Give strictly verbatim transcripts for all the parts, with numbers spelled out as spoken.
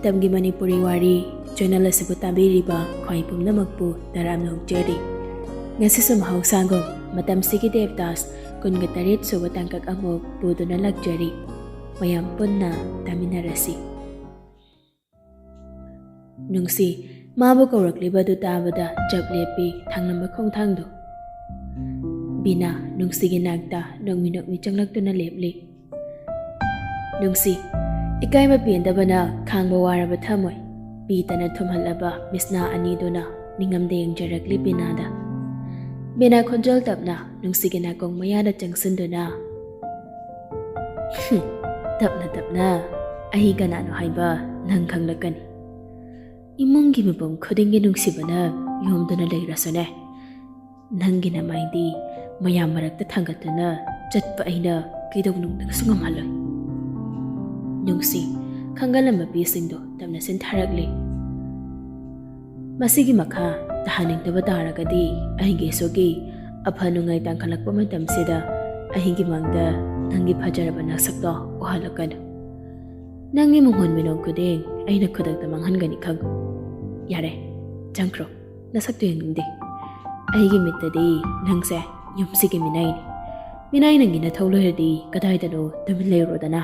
ꯃꯇꯝꯒꯤ ꯃꯅꯤꯄꯨꯔꯤ ꯋꯥꯔꯤ ꯆꯦꯅꯦꯜ ꯑꯁꯤꯕꯨ ꯇꯥꯕꯤꯔꯤꯕ ꯈ꯭ꯋꯥꯏ ꯄꯨꯝꯅꯃꯛꯄꯨ ꯇꯔꯥꯝꯅ ꯑꯣꯛꯆꯔꯤ꯫ ꯉꯁꯤꯁꯨ ꯃꯍꯧꯁꯥꯒꯨꯝ ꯃꯇꯝꯁꯤꯒꯤ ꯗꯦꯕꯗꯥꯁ ꯀꯨꯟꯒ ꯇꯔꯦꯠ ꯁꯨꯕ ꯇꯥꯡꯀꯛ ꯑꯃꯨꯛ ꯄꯨꯗꯨꯅ ꯂꯥꯛꯆꯔꯤ꯫ ꯃꯌꯥꯝ ꯄꯨꯟꯅ ꯇꯥꯃꯤꯟꯅꯔꯁꯤ꯫ ꯅꯨꯡꯁꯤ ꯃꯥꯕꯨ ꯀꯧꯔꯛꯂꯤꯕꯗꯨ ꯇꯥꯕꯗ ꯆꯞ ꯂꯦꯞꯄꯤ ꯊꯪꯂꯝꯕ ꯈꯣꯡꯊꯥꯡꯗꯨ꯫ ꯕꯤꯅꯥ ꯅꯨꯡꯁꯤꯒꯤ ꯅꯥꯛꯇ ꯅꯣꯛꯃꯤ ꯅꯣꯛꯃꯤ ꯆꯪꯂꯛꯇꯨꯅ ꯂꯦꯞꯂꯤ꯫ ꯅꯨꯡꯁꯤ, ꯏꯀꯥꯏꯕ ꯄꯦꯟꯗꯕꯅ ꯈꯥꯡꯕ ꯋꯥꯔꯕ ꯊꯃꯣꯏ ꯄꯤꯇꯅ ꯊꯨꯝꯍꯜꯂꯕ ꯃꯤꯠꯁꯅꯥ ꯑꯅꯤꯗꯨꯅ ꯅꯤꯡꯉꯝꯗ ꯌꯦꯡꯖꯔꯛꯂꯤ ꯕꯤꯅꯥꯗ꯫ ꯕꯤꯅꯥ ꯈꯣꯟꯖꯦꯜ ꯇꯞꯅ ꯅꯨꯡꯁꯤꯒꯤ ꯅꯥꯀꯣꯡ ꯃꯌꯥꯗ ꯆꯪꯁꯤꯟꯗꯨꯅ, "ꯍꯨꯝ, ꯇꯞꯅ ꯇꯞꯅ ꯑꯩ ꯀꯅꯥꯅꯣ ꯍꯥꯏꯕ ꯅꯪ ꯈꯪꯂꯛꯀꯅꯤ꯫ ꯏꯃꯨꯡꯒꯤ ꯃꯤꯄꯨꯝ ꯈꯨꯗꯤꯡꯒꯤ ꯅꯨꯡꯁꯤꯕꯅ ꯌꯣꯝꯗꯨꯅ ꯂꯩꯔꯁꯨꯅꯦ, ꯅꯪꯒꯤ ꯅꯃꯥꯏꯗꯤ ꯃꯌꯥꯝ ꯃꯔꯛꯇ ꯊꯥꯡꯒꯠꯇꯨꯅ ꯆꯠꯄ ꯑꯩꯅ ꯀꯩꯗꯧꯅꯨꯡꯗꯁꯨ ꯉꯝꯍꯜꯂꯣꯏ꯫" ꯅꯨꯡꯁꯤ ꯈꯪꯒꯜꯂꯝꯕ ꯄꯤꯁꯤꯡꯗꯨ ꯇꯞꯅ ꯆꯤꯟꯊꯔꯛꯂꯤ꯫ "ꯃꯁꯤꯒꯤ ꯃꯈꯥ ꯇꯥꯍꯟꯅꯤꯡꯗꯕ ꯇꯥꯔꯒꯗꯤ ꯑꯩꯒꯤ ꯏꯁꯨꯒꯤ ꯑꯐ ꯅꯨꯡꯉꯥꯏ ꯇꯥꯡꯈꯠꯂꯛꯄ ꯃꯇꯝꯁꯤꯗ ꯑꯩꯒꯤ ꯃꯥꯡꯗ ꯅꯪꯒꯤ ꯐꯖꯔꯕ ꯅꯁꯛꯇꯣ ꯎꯍꯜꯂꯛꯀꯅꯨ꯫ ꯅꯪꯒꯤ ꯃꯣꯍꯣꯟ ꯃꯤꯅꯣꯟ ꯈꯨꯗꯤꯡ ꯑꯩꯅ ꯈꯨꯗꯛꯇ ꯃꯥꯡꯍꯟꯒꯅꯤ ꯈꯪꯉꯨ꯫ ꯌꯥꯔꯦ, ꯆꯪꯈ꯭ꯔꯣ꯫ ꯅꯁꯛꯇꯨ ꯌꯦꯡꯅꯤꯡꯗꯦ꯫ ꯑꯩꯒꯤ ꯃꯤꯠꯇꯗꯤ ꯅꯪꯁꯦ ꯌꯨꯝꯁꯤꯒꯤ ꯃꯤꯅꯥꯏꯅꯤ꯫ ꯃꯤꯅꯥꯏ ꯅꯪꯒꯤ ꯅꯊꯧ ꯂꯣꯏꯔꯗꯤ ꯀꯗꯥꯏꯗꯅꯣ ꯇꯨꯃꯤꯟ ꯂꯩꯔꯣꯗꯅ꯫"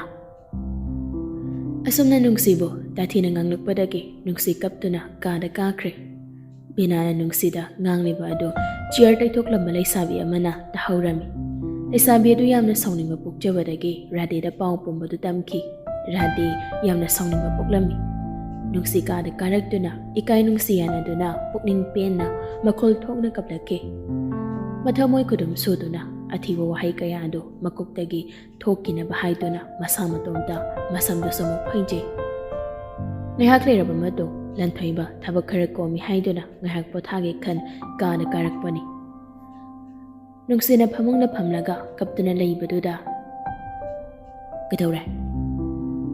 ꯑꯁꯨꯝꯅ ꯅꯨꯡꯁꯤꯕꯨ ꯇꯥꯊꯤꯅ ꯉꯥꯡꯂꯛꯄꯗꯒꯤ ꯅꯨꯡꯁꯤ ꯀꯞꯇꯨꯅ ꯀꯥꯗ ꯀꯥꯈ꯭ꯔꯦ꯫ ꯕꯤꯅꯥꯅ ꯅꯨꯡꯁꯤꯗ ꯉꯥꯡꯂꯤꯕ ꯑꯗꯨ ꯆꯤꯌꯔ ꯇꯩꯊꯣꯛꯂꯝꯕ ꯂꯩꯁꯥꯕꯤ ꯑꯃꯅ ꯇꯥꯍꯧꯔꯝꯃꯤ꯫ ꯂꯩꯁꯥꯕꯤ ꯑꯗꯨ ꯌꯥꯝꯅ ꯁꯥꯎꯅꯤꯡꯕ ꯄꯣꯛꯆꯕꯗꯒꯤ ꯔꯥꯙꯦꯗ ꯄꯥꯎ ꯄꯨꯝꯕꯗꯨ ꯇꯝꯈꯤ꯫ ꯔꯥꯙꯦ ꯌꯥꯝꯅ ꯁꯥꯎꯅꯤꯡꯕ ꯄꯣꯛꯂꯝꯃꯤ꯫ ꯅꯨꯡꯁꯤ ꯀꯥꯗ ꯀꯥꯔꯛꯇꯨꯅ ꯏꯀꯥꯏ ꯅꯨꯡꯁꯤ ꯌꯥꯅꯗꯨꯅ ꯄꯨꯛꯅꯤꯡ ꯄꯦꯟꯅ ꯃꯈꯣꯜ ꯊꯣꯛꯅ ꯀꯞꯂꯛꯈꯤ꯫ ꯃꯊꯃꯣꯏ ꯈꯨꯗꯨꯝ ꯁꯨꯗꯨꯅ ꯑꯊꯤꯕ ꯋꯥꯍꯩ ꯀꯌꯥ ꯑꯗꯨ ꯃꯀꯣꯛꯇꯒꯤ ꯊꯣꯛꯈꯤꯅꯕ ꯍꯥꯏꯗꯨꯅ ꯃꯁꯥ ꯃꯇꯣꯝꯇ ꯃꯁꯝꯗꯨꯁꯨ ꯑꯃꯨꯛ ꯐꯩꯖꯩ꯫ ꯉꯥꯏꯍꯥꯛ ꯂꯩꯔꯕ ꯃꯇꯨꯡ ꯂꯟꯊꯣꯏꯕ ꯊꯕꯛ ꯈꯔ ꯀꯣꯝꯃꯤ ꯍꯥꯏꯗꯨꯅ ꯉꯥꯏꯍꯥꯛ ꯄꯣꯊꯥꯒꯦ ꯈꯟ ꯀꯥꯗ ꯀꯥꯔꯛꯄꯅꯤ꯫ ꯅꯨꯡꯁꯤꯅ ꯐꯃꯨꯡꯗ ꯐꯝꯂꯒ ꯀꯞꯇꯨꯅ ꯂꯩꯕꯗꯨꯗ, "ꯀꯩꯗꯧꯔꯦ?"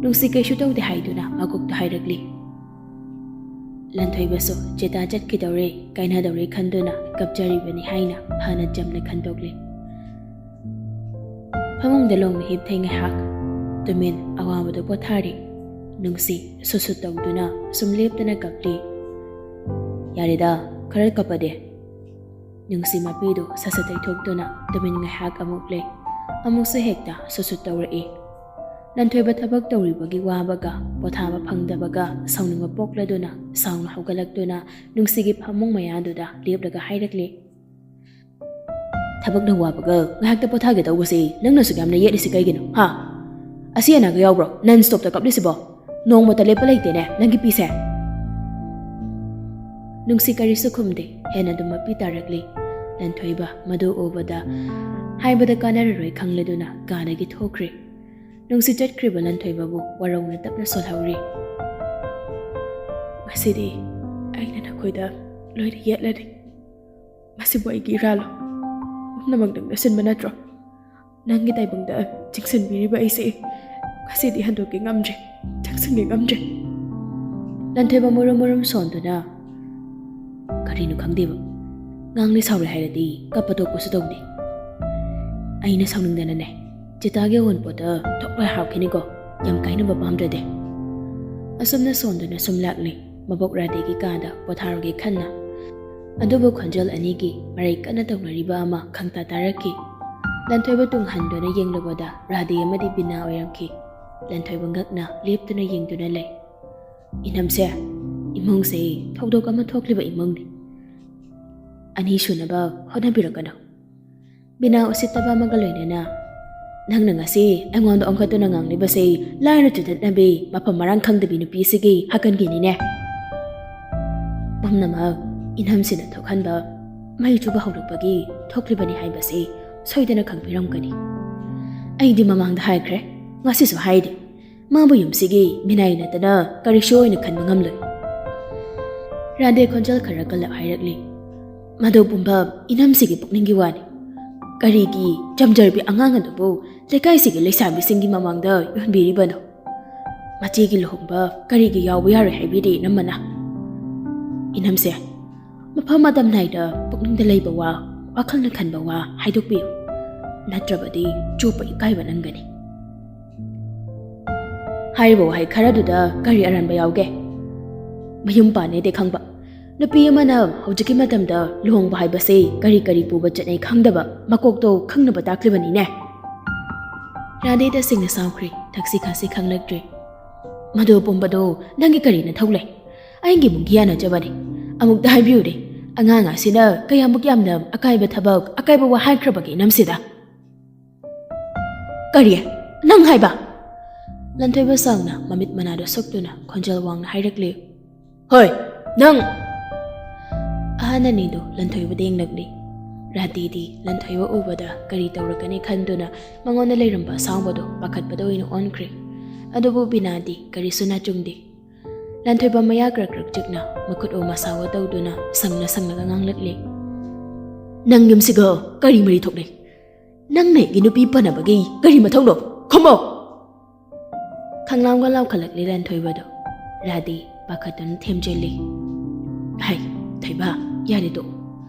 ꯅꯨꯡꯁꯤ ꯀꯩꯁꯨ ꯇꯧꯗꯦ ꯍꯥꯏꯗꯨꯅ ꯃꯀꯣꯛꯇ ꯍꯥꯏꯔꯛꯂꯤ꯫ ꯂꯟꯊꯣꯏꯕꯁꯨ ꯆꯦꯇꯥ ꯆꯠꯈꯤꯗꯧꯔꯦ, ꯀꯥꯏꯅꯗꯧꯔꯦ ꯈꯟꯗꯨꯅ ꯀꯞꯆꯔꯤꯕꯅꯤ ꯍꯥꯏꯅ ꯐꯅ ꯆꯝꯅ ꯈꯟꯗꯣꯛꯂꯤ꯫ ꯐꯃꯨꯡꯗ ꯂꯣꯡꯅ ꯍꯤꯞꯊꯩ ꯉꯥꯏꯍꯥꯛ꯫ ꯇꯨꯃꯤꯟ ꯑꯋꯥꯕꯗꯨ ꯄꯣꯊꯥꯔꯤ꯫ ꯅꯨꯡꯁꯤ ꯁꯨꯠ ꯁꯨꯠ ꯇꯧꯗꯨꯅ ꯁꯨꯝ ꯂꯦꯞꯇꯅ ꯀꯞꯂꯤ꯫ "ꯌꯥꯔꯦꯗ, ꯈꯔ ꯀꯞꯄꯗꯤ꯫" ꯅꯨꯡꯁꯤ ꯃꯄꯤꯗꯨ ꯁꯠ ꯁꯠ ꯇꯩꯊꯣꯛꯇꯨꯅ ꯇꯨꯃꯤꯟ ꯉꯥꯏꯍꯥꯛ ꯑꯃꯨꯛ ꯂꯩ꯫ ꯑꯃꯨꯛꯁꯨ ꯍꯦꯛꯇ ꯁꯨꯠ ꯁꯨꯠ ꯇꯧꯔꯛꯏ꯫ ꯂꯟꯊꯣꯏꯕ ꯊꯕꯛ ꯇꯧꯔꯤꯕꯒꯤ ꯋꯥꯕꯒ ꯄꯣꯊꯥꯕ ꯐꯪꯗꯕꯒ ꯁꯥꯎꯅꯤꯡꯕ ꯄꯣꯛꯂꯗꯨꯅ ꯁꯥꯎꯅ ꯍꯧꯒꯠꯂꯛꯇꯨꯅ ꯅꯨꯡꯁꯤꯒꯤ ꯐꯃꯨꯡ ꯃꯌꯥꯗꯨꯗ ꯂꯦꯞꯂꯒ ꯍꯥꯏꯔꯛꯂꯤ꯫ "ꯊꯕꯛꯅ ꯋꯥꯕꯒ ꯉꯥꯏꯍꯥꯛꯇ ꯄꯣꯊꯥꯒꯦ ꯇꯧꯕꯁꯤ ꯅꯪꯅꯁꯨ ꯌꯥꯝꯅ ꯌꯦꯠꯂꯤꯁꯤ ꯀꯩꯒꯤꯅꯣ, ꯍꯥ? ꯑꯁꯤ ꯑꯅꯥꯒ ꯌꯥꯎꯕ꯭ꯔꯣ ꯅꯟ ꯁ꯭ꯇꯣꯞꯇ ꯀꯞꯂꯤꯁꯤꯕꯣ? ꯅꯣꯡꯃꯇ ꯂꯦꯞꯄ ꯂꯩꯇꯦꯅꯦ ꯅꯪꯒꯤ ꯄꯤꯁꯦ꯫" ꯅꯨꯡꯁꯤ ꯀꯔꯤꯁꯨ ꯈꯨꯝꯗꯦ꯫ ꯍꯦꯟꯅ ꯑꯗꯨꯝ ꯃꯄꯤ ꯇꯥꯔꯛꯂꯤ꯫ ꯂꯟꯊꯣꯏꯕ ꯃꯗꯨ ꯎꯕꯗ ꯍꯥꯏꯕꯗ ꯀꯥꯟꯅꯔꯔꯣꯏ ꯈꯪꯂꯗꯨꯅ ꯀꯥꯗꯒꯤ ꯊꯣꯛꯈ꯭ꯔꯦ꯫ ꯅꯨꯡꯁꯤ ꯆꯠꯈ꯭ꯔꯤꯕ ꯂꯟꯊꯣꯏꯕꯕꯨ ꯋꯥꯔꯧꯅ ꯇꯞꯅ ꯁꯣꯜꯍꯧꯔꯤ꯫ "ꯉꯁꯤꯗꯤ ꯑꯩꯅ ꯅꯈꯣꯏꯗ ꯂꯣꯏꯅ ꯌꯦꯠꯂꯅꯤ꯫ ꯃꯁꯤꯕꯨ ꯑꯩꯒꯤ ꯏꯔꯥꯜꯂꯣ? ꯄꯨꯝꯅꯃꯛ ꯅꯪꯅ ꯁꯤꯟꯕ ꯅꯠꯇ꯭ꯔꯣ? ꯅꯪꯒꯤ ꯇꯥꯏꯕꯪꯗ ꯆꯤꯡꯁꯤꯟꯕꯤꯔꯤꯕ ꯑꯩꯁꯦ ꯉꯁꯤꯗꯤ ꯍꯟꯗꯣꯛꯀꯦ ꯉꯝꯗ꯭ꯔꯦ, ꯆꯪꯁꯤꯟꯒꯦ ꯉꯝꯗ꯭ꯔꯦ꯫" ꯂꯟꯊꯣꯏꯕ ꯃꯨꯔꯨꯝ ꯃꯨꯔꯨꯝ ꯁꯣꯟꯗꯨꯅ, "ꯀꯔꯤꯅꯣ ꯈꯪꯗꯦꯕ, ꯉꯥꯡꯂꯦ ꯁꯥꯎꯔꯦ ꯍꯥꯏꯔꯗꯤ ꯀꯞꯄ ꯇꯣꯛꯄꯁꯨ ꯇꯧꯗꯦ꯫ ꯑꯩꯅ ꯁꯥꯎꯅꯤꯡꯗꯅꯅꯦ ꯆꯤꯇꯥꯒꯤ ꯑꯋꯨꯟꯄꯣꯠꯇ ꯊꯣꯛꯂꯣꯏ ꯍꯥꯞꯈꯤꯅꯤꯀꯣ, ꯌꯥꯝ ꯀꯥꯏꯅꯕ ꯄꯥꯝꯗ꯭ꯔꯗꯤ꯫" ꯑꯁꯨꯝꯅ ꯁꯣꯟꯗꯨꯅ ꯁꯨꯝ ꯂꯥꯛꯂꯤ꯫ ꯃꯕꯣꯛ ꯔꯥꯙꯦꯒꯤ ꯀꯥꯗ ꯄꯣꯊꯥꯔꯨꯒꯦ ꯈꯟꯅ꯫ ꯑꯗꯨꯕꯨ ꯈꯣꯟꯖꯦꯜ ꯑꯅꯤꯒꯤ ꯃꯔꯩ ꯀꯟꯅ ꯇꯧꯅꯔꯤꯕ ꯑꯃ ꯈꯪꯇꯥ ꯇꯥꯔꯛꯈꯤ꯫ ꯂꯟꯊꯣꯏꯕ ꯇꯨꯡ ꯍꯟꯗꯨꯅ ꯌꯦꯡꯂꯨꯕꯗ ꯔꯥꯙꯦ ꯑꯃꯗꯤ ꯕꯤꯅꯥ ꯑꯣꯏꯔꯝꯈꯤ꯫ ꯂꯟꯊꯣꯏꯕ ꯉꯛꯅ ꯂꯦꯞꯇꯨꯅ ꯌꯦꯡꯗꯨꯅ ꯂꯩ꯫ "ꯏꯅꯝꯁꯦ, ꯏꯃꯨꯡꯁꯦ ꯊꯧꯗꯣꯛ ꯑꯃ ꯊꯣꯛꯂꯤꯕ ꯏꯃꯨꯡꯅꯤ꯫ ꯑꯅꯤ ꯁꯨꯅꯕ ꯍꯣꯠꯅꯕꯤꯔꯛꯀꯅꯨ꯫" ꯕꯤꯅꯥ ꯎꯁꯤꯠꯇꯕ ꯑꯃꯒ ꯂꯣꯏꯅꯅ, "ꯅꯪꯅ ꯉꯁꯤ ꯑꯩꯉꯣꯟꯗ ꯑꯣꯟꯈꯠꯇꯨꯅ ꯉꯥꯡꯂꯤꯕꯁꯤ ꯂꯥꯏꯔ ꯆꯨꯗꯠꯅꯕꯤ, ꯃꯐꯝ ꯃꯔꯥꯡ ꯈꯪꯗꯕꯤ ꯅꯨꯄꯤꯁꯤꯒꯤ ꯍꯀꯟꯒꯤꯅꯤꯅꯦ꯫ ꯄꯨꯝꯅꯃꯛ ꯏꯅꯝꯁꯤꯅ ꯊꯣꯛꯍꯟꯕ ꯃꯩ ꯆꯨꯕ ꯍꯧꯔꯛꯄꯒꯤ ꯊꯣꯛꯂꯤꯕꯅꯤ ꯍꯥꯏꯕꯁꯤ ꯁꯣꯏꯗꯅ ꯈꯪꯕꯤꯔꯝꯒꯅꯤ꯫ ꯑꯩꯗꯤ ꯃꯃꯥꯡꯗ ꯍꯥꯏꯈ꯭ꯔꯦ, ꯉꯁꯤꯁꯨ ꯍꯥꯏꯔꯤ꯫ ꯃꯥꯕꯨ ꯌꯨꯝꯁꯤꯒꯤ ꯃꯤꯅꯥꯏ ꯅꯠꯇꯅ ꯀꯔꯤꯁꯨ ꯑꯣꯏꯅ ꯈꯟꯕ ꯉꯝꯂꯣꯏ꯫" ꯔꯥꯙꯦ ꯈꯣꯟꯖꯦꯜ ꯈꯔ ꯀꯜꯂꯞ ꯍꯥꯏꯔꯛꯂꯤ꯫ "ꯃꯗꯨ ꯄꯨꯝꯕ ꯏꯅꯝꯁꯤꯒꯤ ꯄꯨꯛꯅꯤꯡꯒꯤ ꯋꯥꯅꯤ꯫ ꯀꯔꯤꯒꯤ ꯆꯝꯖꯔꯕꯤ ꯑꯉꯥꯡ ꯑꯗꯨꯕꯨ ꯂꯩꯀꯥꯏꯁꯤꯒꯤ ꯂꯩꯁꯥꯕꯤꯁꯤꯡꯒꯤ ꯃꯃꯥꯡꯗ ꯌꯣꯟꯕꯤꯔꯤꯕꯅꯣ? ꯃꯆꯦꯒꯤ ꯂꯨꯍꯣꯡꯕ ꯀꯔꯤꯒꯤ ꯌꯥꯎꯕ ꯌꯥꯔꯣꯏ ꯍꯥꯏꯕꯤꯔꯤ ꯏꯅꯝꯃꯅ? ꯏꯅꯝꯁꯦ, ꯃꯐꯝ ꯃꯇꯝ ꯅꯥꯏꯅ ꯄꯨꯛꯅꯤꯡꯗ ꯂꯩꯕ ꯋꯥ, ꯋꯥꯈꯜꯅ ꯈꯟꯕ ꯋꯥ ꯍꯥꯏꯗꯣꯛꯄꯤꯌꯨ, ꯅꯠꯇ꯭ꯔꯕꯗꯤ ꯆꯣꯞꯄ ꯏꯀꯥꯏꯕ ꯅꯪꯒꯅꯤ꯫" ꯍꯥꯏꯔꯤꯕ ꯋꯥꯍꯩ ꯈꯔꯗꯨꯗ ꯀꯔꯤ ꯑꯔꯥꯟꯕ ꯌꯥꯎꯒꯦ? ꯃꯌꯨꯝ ꯄꯥꯟꯅꯦꯗꯤ ꯈꯪꯕ, ꯅꯨꯄꯤ ꯑꯃꯅ ꯍꯧꯖꯤꯛꯀꯤ ꯃꯇꯝꯗ ꯂꯨꯍꯣꯡꯕ ꯍꯥꯏꯕꯁꯤ ꯀꯔꯤ ꯀꯔꯤ ꯄꯨꯕ ꯆꯠꯅꯩ ꯈꯪꯗꯕ, ꯃꯀꯣꯛꯇꯣ ꯈꯪꯅꯕ ꯇꯥꯛꯂꯤꯕꯅꯤꯅꯦ꯫ ꯔꯥꯙꯦ ꯇꯁꯦꯡꯅ ꯁꯥꯎꯈ꯭ꯔꯦ, ꯊꯛꯁꯤ ꯈꯥꯁꯤ ꯈꯪꯂꯛꯇ꯭ꯔꯦ꯫ "ꯃꯗꯨ ꯄꯨꯝꯕꯗꯣ ꯅꯪꯒꯤ ꯀꯔꯤ ꯅꯊꯧ ꯂꯩ? ꯑꯩꯒꯤ ꯏꯃꯨꯡꯒꯤ ꯌꯥꯅꯖꯕꯅꯤ꯫ ꯑꯃꯨꯛꯇ ꯍꯥꯏꯕꯤꯌꯨꯅꯦ, ꯑꯉꯥꯡ ꯑꯁꯤꯅ ꯀꯌꯥꯃꯨꯛ ꯌꯥꯝꯅ ꯑꯀꯥꯏꯕ ꯊꯕꯛ, ꯑꯀꯥꯏꯕ ꯋꯥ ꯍꯥꯏꯈ꯭ꯔꯕꯒꯦ ꯏꯅꯝꯁꯤꯗ?" "ꯀꯔꯤ? ꯅꯪ ꯍꯥꯏꯕ?" ꯂꯟꯊꯣꯏꯕ ꯁꯥꯎꯅ ꯃꯃꯤꯠ ꯃꯅꯥꯗꯨ ꯁꯨꯛꯇꯨꯅ ꯈꯣꯟꯖꯦꯜ ꯋꯥꯡꯅ ꯍꯥꯏꯔꯛꯂꯤ꯫ "ꯍꯣꯏ, ꯅꯪ!" ꯑꯍꯟ ꯑꯅꯤꯗꯨ ꯂꯟꯊꯣꯏꯕꯗ ꯌꯦꯡꯂꯛꯂꯤ꯫ ꯔꯥꯙꯦꯗꯤ ꯂꯟꯊꯣꯏꯕ ꯎꯕꯗ ꯀꯔꯤ ꯇꯧꯔꯛꯀꯅꯤ ꯈꯟꯗꯨꯅ ꯃꯉꯣꯟꯗ ꯂꯩꯔꯝꯕ ꯑꯁꯥꯎꯕꯗꯨ ꯄꯥꯈꯠꯄꯗ ꯑꯣꯏꯅ ꯑꯣꯟꯈ꯭ꯔꯦ꯫ ꯑꯗꯨꯕꯨ ꯕꯤꯅꯥꯗꯤ ꯀꯔꯤꯁꯨ ꯅꯥꯆꯨꯡꯗꯦ꯫ ꯂꯟꯊꯣꯏꯕ ꯃꯌꯥ ꯀ꯭ꯔꯛ ꯀ꯭ꯔꯛ ꯆꯤꯛꯅ ꯃꯈꯨꯠ ꯑꯣ ꯃꯁꯥꯋꯣ ꯇꯧꯗꯨꯅ ꯁꯪꯅ ꯁꯪꯅꯒ ꯉꯥꯡꯂꯛꯂꯤ꯫ "ꯅꯪ ꯌꯨꯝꯁꯤꯒ ꯀꯔꯤ ꯃꯔꯤ ꯊꯣꯛꯅꯩ? ꯅꯪꯅ ꯑꯩꯒꯤ ꯅꯨꯄꯤ ꯄꯟꯅꯕꯒꯤ ꯀꯔꯤ ꯃꯊꯧꯅꯣ? ꯈꯨꯝꯃꯣ!" ꯈꯪꯂꯥꯎꯒ ꯂꯥꯎꯈꯠꯂꯛꯂꯤ ꯂꯟꯊꯣꯏꯕꯗꯣ꯫ ꯔꯥꯙꯦ ꯄꯥꯈꯠꯇꯨꯅ ꯊꯦꯝꯖꯤꯜꯂꯤ꯫ "ꯍꯩ, ꯊꯣꯏꯕ, ꯌꯥꯔꯦꯗꯣ꯫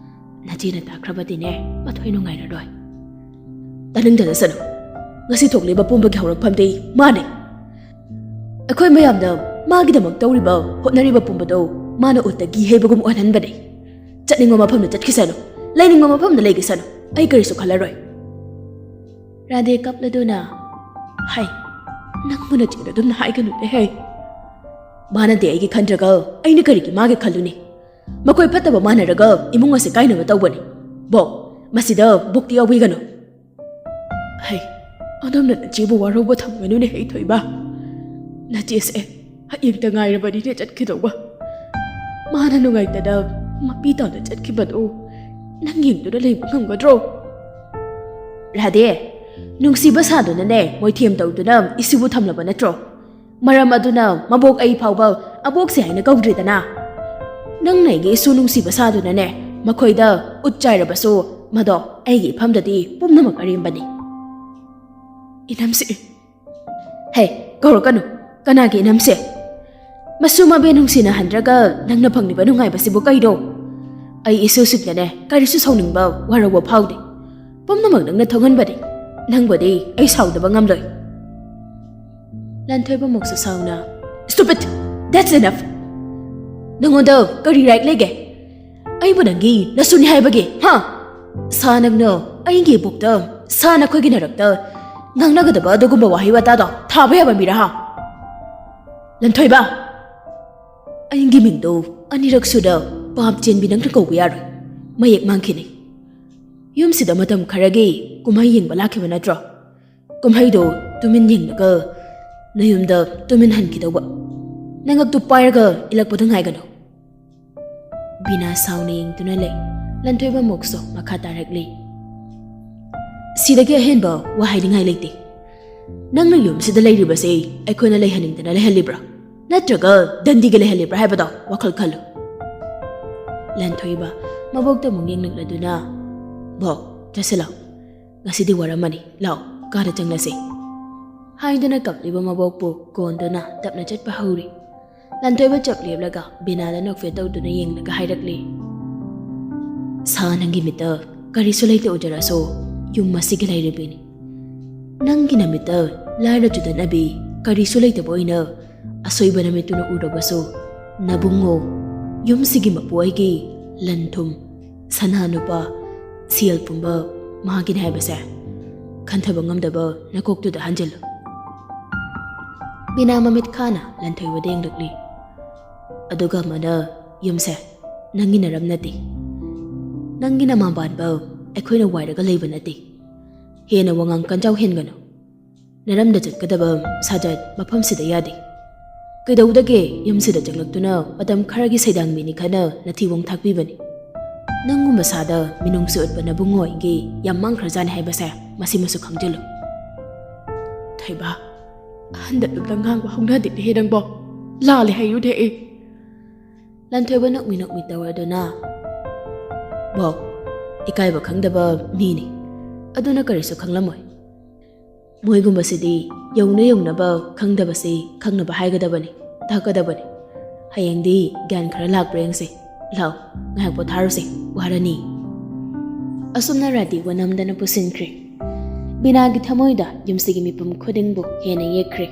ꯅꯆꯦꯅ ꯇꯥꯈ꯭ꯔꯕꯗꯤꯅꯦ, ꯃꯊꯣꯏ ꯅꯨꯡꯉꯥꯏꯔꯔꯣꯏ꯫" "ꯇꯥꯅꯤꯡꯗꯗꯁꯅꯨ꯫ ꯉꯁꯤ ꯊꯣꯛꯂꯤꯕ ꯄꯨꯝꯕꯒꯤ ꯍꯧꯔꯛꯐꯝꯗꯤ ꯃꯥꯅꯦ꯫ ꯑꯩꯈꯣꯏ ꯃꯌꯥꯝꯅ ꯃꯥꯒꯤꯗꯃꯛ ꯇꯧꯔꯤꯕ, ꯍꯣꯠꯅꯔꯤꯕ ꯄꯨꯝꯕꯗꯣ ꯃꯥꯅ ꯎꯠꯇꯒꯤ ꯍꯩꯕꯒꯨꯝ ꯑꯣꯏꯍꯟꯕꯅꯦ꯫ ꯆꯠꯅꯤꯡꯕ ꯃꯐꯝꯗ ꯆꯠꯈꯤꯁꯅꯨ, ꯂꯩꯅꯤꯡꯕ ꯃꯐꯝꯗ ꯂꯩꯈꯤꯁꯅꯨ, ꯑꯩ ꯀꯔꯤꯁꯨ ꯈꯜꯂꯔꯣꯏ꯫" ꯔꯥꯙꯦ ꯀꯞꯂꯗꯨꯅ, "ꯍꯩ, ꯅꯪꯕꯨ ꯅꯆꯦꯗ ꯑꯗꯨꯝꯅ ꯍꯥꯏꯒꯅꯨꯅꯦ ꯍꯩ꯫ ꯃꯥꯅꯗꯤ ꯑꯩꯒꯤ ꯈꯟꯗ꯭ꯔꯒ ꯑꯩꯅ ꯀꯔꯤꯒꯤ ꯃꯥꯒꯤ ꯈꯜꯂꯨꯅꯤ? ꯃꯈꯣꯏ ꯐꯠꯇꯕ ꯃꯥꯟꯅꯔꯒ ꯏꯃꯨꯡ ꯑꯁꯤ ꯀꯥꯏꯅꯕ ꯇꯧꯕꯅꯤ꯫ ꯕꯣꯛ, ꯃꯁꯤꯗ ꯕꯣꯛꯇꯤ ꯌꯥꯎꯕꯤꯒꯅꯨ꯫" "ꯍꯩ, ꯑꯗꯣꯝꯅ ꯅꯆꯦꯕꯨ ꯋꯥꯔꯧꯕ ꯊꯝꯒꯅꯨꯅꯦ ꯍꯩ ꯊꯣꯏꯕ꯫ ꯅꯆꯦꯁꯦ ꯍꯌꯦꯡꯇ ꯉꯥꯏꯔꯕꯅꯤꯅꯦ ꯆꯠꯈꯤꯗꯧꯕ꯫ ꯃꯥꯅ ꯅꯨꯡꯉꯥꯏꯇꯅ ꯃꯄꯤ ꯇꯥꯅ ꯆꯠꯈꯤꯕꯗꯣ ꯅꯪ ꯌꯦꯡꯗꯨꯅ ꯂꯩꯕ ꯉꯝꯒꯗ꯭ꯔꯣ?" "ꯔꯥꯙꯦ, ꯅꯨꯡꯁꯤꯕ ꯁꯥꯗꯨꯅꯅꯦ ꯃꯣꯏꯊꯦꯝ ꯇꯧꯗꯨꯅ ꯏꯁꯨꯕꯨ ꯊꯝꯂꯕ ꯅꯠꯇ꯭ꯔꯣ? ꯃꯔꯝ ꯑꯗꯨꯅ ꯃꯕꯣꯛ ꯑꯩ ꯐꯥꯎꯕ ꯑꯕꯣꯛꯁꯦ ꯍꯥꯏꯅ ꯀꯧꯗ꯭ꯔꯤꯗꯅ꯫ ꯅꯪꯅ ꯑꯩꯒꯤ ꯏꯁꯨ ꯅꯨꯡꯁꯤꯕ ꯁꯥꯗꯨꯅꯅꯦ ꯃꯈꯣꯏꯗ ꯎꯠ ꯆꯥꯏꯔꯕꯁꯨ ꯃꯗꯣ ꯑꯩꯒꯤ ꯏꯐꯝꯗꯗꯤ ꯄꯨꯝꯅꯃꯛ ꯑꯔꯦꯝꯕꯅꯤ꯫" "ꯏꯅꯝꯁꯦ꯫" "ꯍꯦ, ꯀꯧꯔꯛꯀꯅꯨ꯫ ꯀꯅꯥꯒꯤ ꯏꯅꯝꯁꯦ? ꯃꯁꯨ ꯃꯕꯦ ꯅꯨꯡꯁꯤꯅꯍꯟꯗ꯭ꯔꯒ ꯅꯪꯅ ꯐꯪꯂꯤꯕ ꯅꯨꯡꯉꯥꯏꯕꯁꯤꯕꯨ ꯀꯩꯅꯣ? ꯑꯩ ꯏꯁꯨꯁꯤꯡꯗꯅꯦ ꯀꯔꯤꯁꯨ ꯁꯥꯎꯅꯤꯡꯕ, ꯋꯥꯔꯧꯕ ꯐꯥꯎꯗꯦ꯫ ꯄꯨꯝꯅꯃꯛ ꯅꯪꯅ ꯊꯣꯛꯍꯟꯕꯅꯤ꯫ ꯅꯪꯕꯨꯗꯤ ꯑꯩ ꯁꯥꯎꯗꯕ ꯉꯝꯂꯣꯏ꯫" ꯂꯟꯊꯣꯏꯕ ꯃꯨꯛꯁꯨ ꯁꯥꯎꯅ, "Stupid! That's enough! ꯅꯪꯉꯣꯟꯗ ꯀꯔꯤ right ꯂꯩꯒꯦ? ꯑꯩꯕꯨ ꯅꯪꯒꯤ ꯅꯁꯨꯅꯤ ꯍꯥꯏꯕꯒꯤ, ꯍꯥ? ꯁꯥ ꯅꯪꯅ ꯑꯩꯒꯤ ꯏꯕꯣꯛꯇ, ꯁꯥ ꯅꯈꯣꯏꯒꯤ ꯅꯔꯛꯇ ꯉꯥꯡꯅꯒꯗꯕ ꯑꯗꯨꯒꯨꯝꯕ ꯋꯥꯍꯩ ꯋꯥꯇꯥꯗꯣ ꯊꯥꯕ ꯌꯥꯕ ꯃꯤꯔꯥ, ꯍꯥ? ꯂꯟꯊꯣꯏꯕ, ꯑꯩꯒꯤ ꯃꯤꯡꯗꯣ ꯑꯅꯤꯔꯛ ꯁꯨꯗ ꯄꯥꯞ ꯆꯦꯟꯕꯤ ꯅꯪꯅ ꯀꯧꯕ ꯌꯥꯔꯣꯏ꯫ ꯃꯌꯦꯛ ꯃꯥꯡꯈꯤꯅꯤ꯫ ꯌꯨꯝꯁꯤꯗ ꯃꯇꯝ ꯈꯔꯒꯤ ꯀꯨꯝꯍꯩ ꯌꯦꯡꯕ ꯂꯥꯛꯈꯤꯕ ꯅꯠꯇ꯭ꯔꯣ? ꯀꯨꯝꯍꯩꯗꯣ ꯇꯨꯃꯤꯟ ꯌꯦꯡꯂꯒ ꯅꯌꯨꯝꯗ ꯇꯨꯃꯤꯟ ꯍꯟꯈꯤꯗꯧꯕ꯫ ꯅꯉꯛꯇꯨ ꯄꯥꯏꯔꯒ ꯏꯜꯂꯛꯄꯗ ꯉꯥꯏꯒꯅꯨ꯫" ꯕꯤꯅꯥ ꯁꯥꯎꯅ ꯌꯦꯡꯗꯨꯅ ꯂꯩ꯫ ꯂꯟꯊꯣꯏꯕ ꯃꯣꯛꯁꯣ ꯃꯈꯥ ꯇꯥꯔꯛꯂꯤ, "ꯁꯤꯗꯒꯤ ꯑꯍꯦꯟꯕ ꯋꯥ ꯍꯥꯏꯅꯤꯡꯉꯥꯏ ꯂꯩꯇꯦ꯫ ꯅꯪꯅ ꯌꯨꯝꯁꯤꯗ ꯂꯩꯔꯤꯕꯁꯦ ꯑꯩꯈꯣꯏꯅ ꯂꯩꯍꯟꯅꯤꯡꯗꯅ ꯂꯩꯍꯜꯂꯤꯕ꯭ꯔꯥ? ꯅꯠꯇ꯭ꯔꯒ ꯗꯟꯗꯤꯒ ꯂꯩꯍꯜꯂꯤꯕ꯭ꯔꯥ ꯍꯥꯏꯕꯗꯣ ꯋꯥꯈꯜ ꯈꯜꯂꯨ꯫" ꯂꯟꯊꯣꯏꯕ ꯃꯕꯣꯛꯇ ꯑꯃꯨꯛ ꯌꯦꯡꯂꯛꯂꯗꯨꯅ, "ꯕꯣꯛ, ꯆꯠꯁꯤꯜꯂꯣ꯫ ꯉꯁꯤꯗꯤ ꯋꯥꯔꯝꯃꯅꯤ꯫ ꯂꯥꯛꯑꯣ, ꯀꯥꯗ ꯆꯪꯂꯁꯤ꯫" ꯍꯥꯏꯗꯨꯅ ꯀꯞꯂꯤꯕ ꯃꯕꯣꯛꯄꯨ ꯀꯣꯟꯗꯨꯅ ꯇꯞꯅ ꯆꯠꯄ ꯍꯧꯔꯤ꯫ ꯂꯟꯊꯣꯏꯕ ꯆꯞ ꯂꯦꯞꯂꯒ ꯕꯤꯅꯥꯗ ꯅꯣꯛꯐꯦꯠ ꯇꯧꯗꯨꯅ ꯌꯦꯡꯂꯒ ꯍꯥꯏꯔꯛꯂꯤ, "ꯁꯥ, ꯅꯪꯒꯤ ꯃꯤꯠꯇ ꯀꯔꯤꯁꯨ ꯂꯩꯇꯦ ꯎꯖꯔꯁꯨ, ꯌꯨꯝ ꯑꯁꯤꯒꯤ ꯂꯩꯔꯤꯕꯤꯅꯤ꯫ ꯅꯪꯒꯤ ꯅꯃꯤꯠꯇ ꯂꯥꯏꯔ ꯆꯨꯗꯅꯕꯤ ꯀꯔꯤꯁꯨ ꯂꯩꯇꯕ ꯑꯣꯏꯅ ꯑꯁꯣꯏꯕ ꯅꯃꯤꯠꯇꯨꯅ ꯎꯔꯕꯁꯨ, ꯅꯕꯨꯡꯉꯣ, ꯌꯨꯝꯁꯤꯒꯤ ꯃꯄꯨ ꯑꯩꯒꯤ ꯂꯟ ꯊꯨꯝ, ꯁꯅꯥ ꯅꯨꯄꯥ, ꯁꯦꯜ ꯄꯨꯝꯕ ꯃꯥꯒꯤꯅꯤ ꯍꯥꯏꯕꯁꯦ ꯈꯟꯊꯕ ꯉꯝꯗꯕ ꯅꯀꯣꯛꯇꯨꯗ ꯍꯟꯖꯤꯜꯂꯨ꯫" ꯕꯤꯅꯥ ꯃꯃꯤꯠ ꯈꯥꯅ ꯂꯟꯊꯣꯏꯕꯗ ꯌꯦꯡꯂꯛꯂꯤ꯫ "ꯑꯗꯨꯒ ꯑꯃꯅ, ꯌꯨꯝꯁꯦ ꯅꯪꯒꯤ ꯅꯔꯝ ꯅꯠꯇꯦ꯫ ꯅꯪꯒꯤ ꯅꯃꯥ ꯄꯥꯟꯕ ꯑꯩꯈꯣꯏꯅ ꯋꯥꯏꯔꯒ ꯂꯩꯕ ꯅꯠꯇꯦ꯫ ꯍꯦꯟꯅ ꯋꯥꯉꯥꯡ ꯀꯟꯖꯥꯎ ꯍꯦꯟꯒꯅꯨ꯫ ꯅꯔꯝꯗ ꯆꯠꯀꯗꯕ ꯁꯥꯖꯠ ꯃꯐꯝꯁꯤꯗ ꯌꯥꯗꯦ꯫ ꯀꯩꯗꯧꯗꯒꯦ ꯌꯨꯝꯁꯤꯗ ꯆꯪꯂꯛꯇꯨꯅ ꯃꯇꯝ ꯈꯔꯒꯤ ꯁꯩꯗꯥꯡꯕꯤꯅꯤ ꯈꯟꯅ ꯅꯊꯤꯕꯣꯡ ꯊꯥꯛꯄꯤꯕꯅꯤ꯫ ꯅꯪꯒꯨꯝꯕ ꯁꯥꯗ ꯃꯤꯅꯨꯡꯁꯤ ꯎꯠꯄ ꯅꯕꯨꯡꯉꯣ ꯑꯩꯒꯤ ꯌꯥꯝ ꯃꯥꯡꯈ꯭ꯔꯖꯥꯠꯅꯤ ꯍꯥꯏꯕꯁꯦ ꯃꯁꯤꯃꯁꯨ ꯈꯪꯖꯤꯜꯂꯨ꯫" "ꯊꯣꯏꯕ, ꯍꯟꯗꯛ ꯂꯨꯞꯇ ꯉꯥꯡꯕ ꯍꯧꯅꯗꯦꯅꯦꯍꯦ ꯅꯪꯕꯣ꯫ ꯂꯥꯜꯂꯦ ꯍꯥꯏꯌꯨꯅꯦ ꯑꯩ꯫" ꯂꯟꯊꯣꯏꯕ ꯅꯣꯛꯃꯤ ꯅꯣꯛꯃꯤ ꯇꯧꯔꯗꯨꯅ, "ꯕꯣꯛ, ꯏꯀꯥꯏꯕ ꯈꯪꯗꯕ ꯃꯤꯅꯤ꯫ ꯑꯗꯨꯅ ꯀꯔꯤꯁꯨ ꯈꯪꯂꯝꯃꯣꯏ꯫ ꯃꯣꯏꯒꯨꯝꯕꯁꯤꯗꯤ ꯌꯧꯅ ꯌꯧꯅꯕ ꯈꯪꯗꯕꯁꯤ ꯈꯪꯅꯕ ꯍꯥꯏꯒꯗꯕꯅꯤ, ꯇꯥꯛꯀꯗꯕꯅꯤ꯫ ꯍꯌꯦꯡꯗꯤ ꯒ꯭ꯌꯥꯟ ꯈꯔ ꯂꯥꯛꯄ꯭ꯔꯥ ꯌꯦꯡꯁꯤ꯫ ꯂꯥꯛꯑꯣ, ꯉꯥꯏꯍꯥꯛ ꯄꯣꯊꯥꯔꯨꯁꯦ, ꯋꯥꯔꯅꯤ꯫" ꯑꯁꯨꯝꯅ ꯔꯥꯗꯤꯑꯣ ꯅꯝꯗꯅ ꯄꯨꯁꯤꯟꯈ꯭ꯔꯦ꯫ ꯕꯤꯅꯥꯒꯤ ꯊꯃꯣꯏꯗ ꯌꯨꯝꯁꯤꯒꯤ ꯃꯤꯄꯨꯝ ꯈꯨꯗꯤꯡꯕꯨ ꯍꯦꯟꯅ ꯌꯦꯛꯈ꯭ꯔꯦ꯫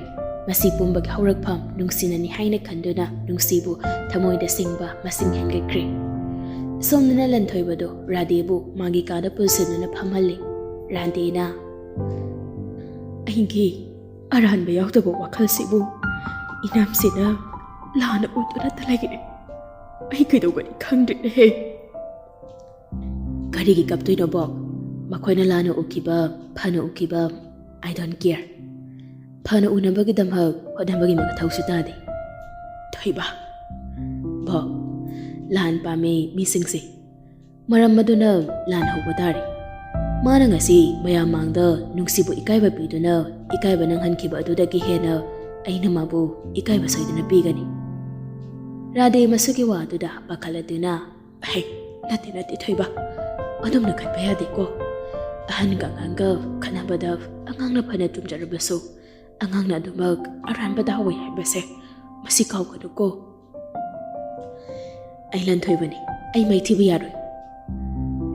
ꯃꯁꯤ ꯄꯨꯝꯕꯒꯤ ꯍꯧꯔꯛꯐꯝ ꯅꯨꯡꯁꯤꯅꯅꯤ ꯍꯥꯏꯅ ꯈꯟꯗꯨꯅ ꯅꯨꯡꯁꯤꯕꯨ ꯊꯃꯣꯏꯗ ꯁꯤꯡꯕ ꯃꯁꯤꯡ ꯍꯦꯟꯒꯠꯈ꯭ꯔꯦ꯫ ꯁꯣꯝꯗꯅ ꯂꯟꯊꯣꯏꯕꯗꯨ ꯔꯥꯙꯦꯕꯨ ꯃꯥꯒꯤ ꯀꯥꯗ ꯄꯨꯁꯤꯟꯗꯨꯅ ꯐꯝꯍꯜꯂꯤ꯫ ꯔꯥꯙꯦꯅ, "ꯑꯩꯒꯤ ꯑꯔꯥꯟꯕ ꯌꯥꯎꯗꯕ ꯋꯥꯈꯜꯁꯤꯕꯨ ꯏꯅꯥꯝꯁꯤꯅ ꯂꯥꯟꯅ ꯎꯗꯨꯅꯇ ꯂꯩꯔꯦ꯫ ꯑꯩ ꯀꯩꯗꯧꯒꯅꯤ ꯈꯪꯗ꯭ꯔꯦꯅꯦꯍꯦ꯫" "ꯀꯔꯤꯒꯤ ꯀꯞꯇꯣꯏꯅꯣ ꯕꯣꯛ? ꯃꯈꯣꯏꯅ ꯂꯥꯟꯅ ꯎꯈꯤꯕ, ꯐꯅ ꯎꯈꯤꯕ, I don't care꯫ ꯐꯅ ꯎꯅꯕꯒꯤꯗꯃꯛ ꯍꯣꯠꯅꯕꯒꯤ ꯃꯊꯧꯁꯨ ꯇꯥꯗꯦ꯫" "ꯊꯣꯏꯕ꯫" "ꯕꯣꯛ, ꯂꯥꯟ ꯄꯥꯝꯃꯤ ꯃꯤꯁꯤꯡꯁꯦ꯫ ꯃꯔꯝ ꯑꯗꯨꯅ ꯂꯥꯟ ꯍꯧꯕ ꯇꯥꯔꯦ꯫ ꯃꯥꯅ ꯉꯁꯤ ꯃꯌꯥꯝ ꯃꯥꯡꯗ ꯅꯨꯡꯁꯤꯕꯨ ꯏꯀꯥꯏꯕ ꯄꯤꯗꯨꯅ ꯏꯀꯥꯏꯕ ꯅꯪꯍꯟꯈꯤꯕ ꯑꯗꯨꯗꯒꯤ ꯍꯦꯟꯅ ꯑꯩꯅ ꯃꯥꯕꯨ ꯏꯀꯥꯏꯕ ꯁꯣꯏꯗꯅ ꯄꯤꯒꯅꯤ꯫" ꯔꯥꯙꯦ ꯃꯁꯤꯒꯤ ꯋꯥ ꯑꯗꯨꯗ ꯄꯥꯈꯠꯂꯗꯨꯅ, "ꯍꯦ, ꯅꯠꯇꯦ, ꯅꯠꯇꯦ, ꯊꯣꯏꯕ꯫ ꯑꯗꯨꯝꯅ ꯈꯟꯕ ꯌꯥꯗꯦꯀꯣ꯫ ꯑꯍꯟꯒ ꯑꯉꯥꯡꯒ ꯈꯠꯅꯕꯗ ꯑꯉꯥꯡꯅ ꯐꯅ ꯆꯨꯝꯖꯔꯕꯁꯨ, ꯑꯉꯥꯡꯅ ꯑꯗꯨꯃꯛ ꯑꯔꯥꯟꯕꯗ ꯍꯧꯋꯤ ꯍꯥꯏꯕꯁꯦ ꯃꯁꯤ ꯀꯥꯎꯒꯅꯨꯀꯣ꯫" "ꯑꯩ ꯂꯟꯊꯣꯏꯕꯅꯤ, ꯑꯩ ꯃꯥꯏꯊꯤꯕ ꯌꯥꯔꯣꯏ꯫"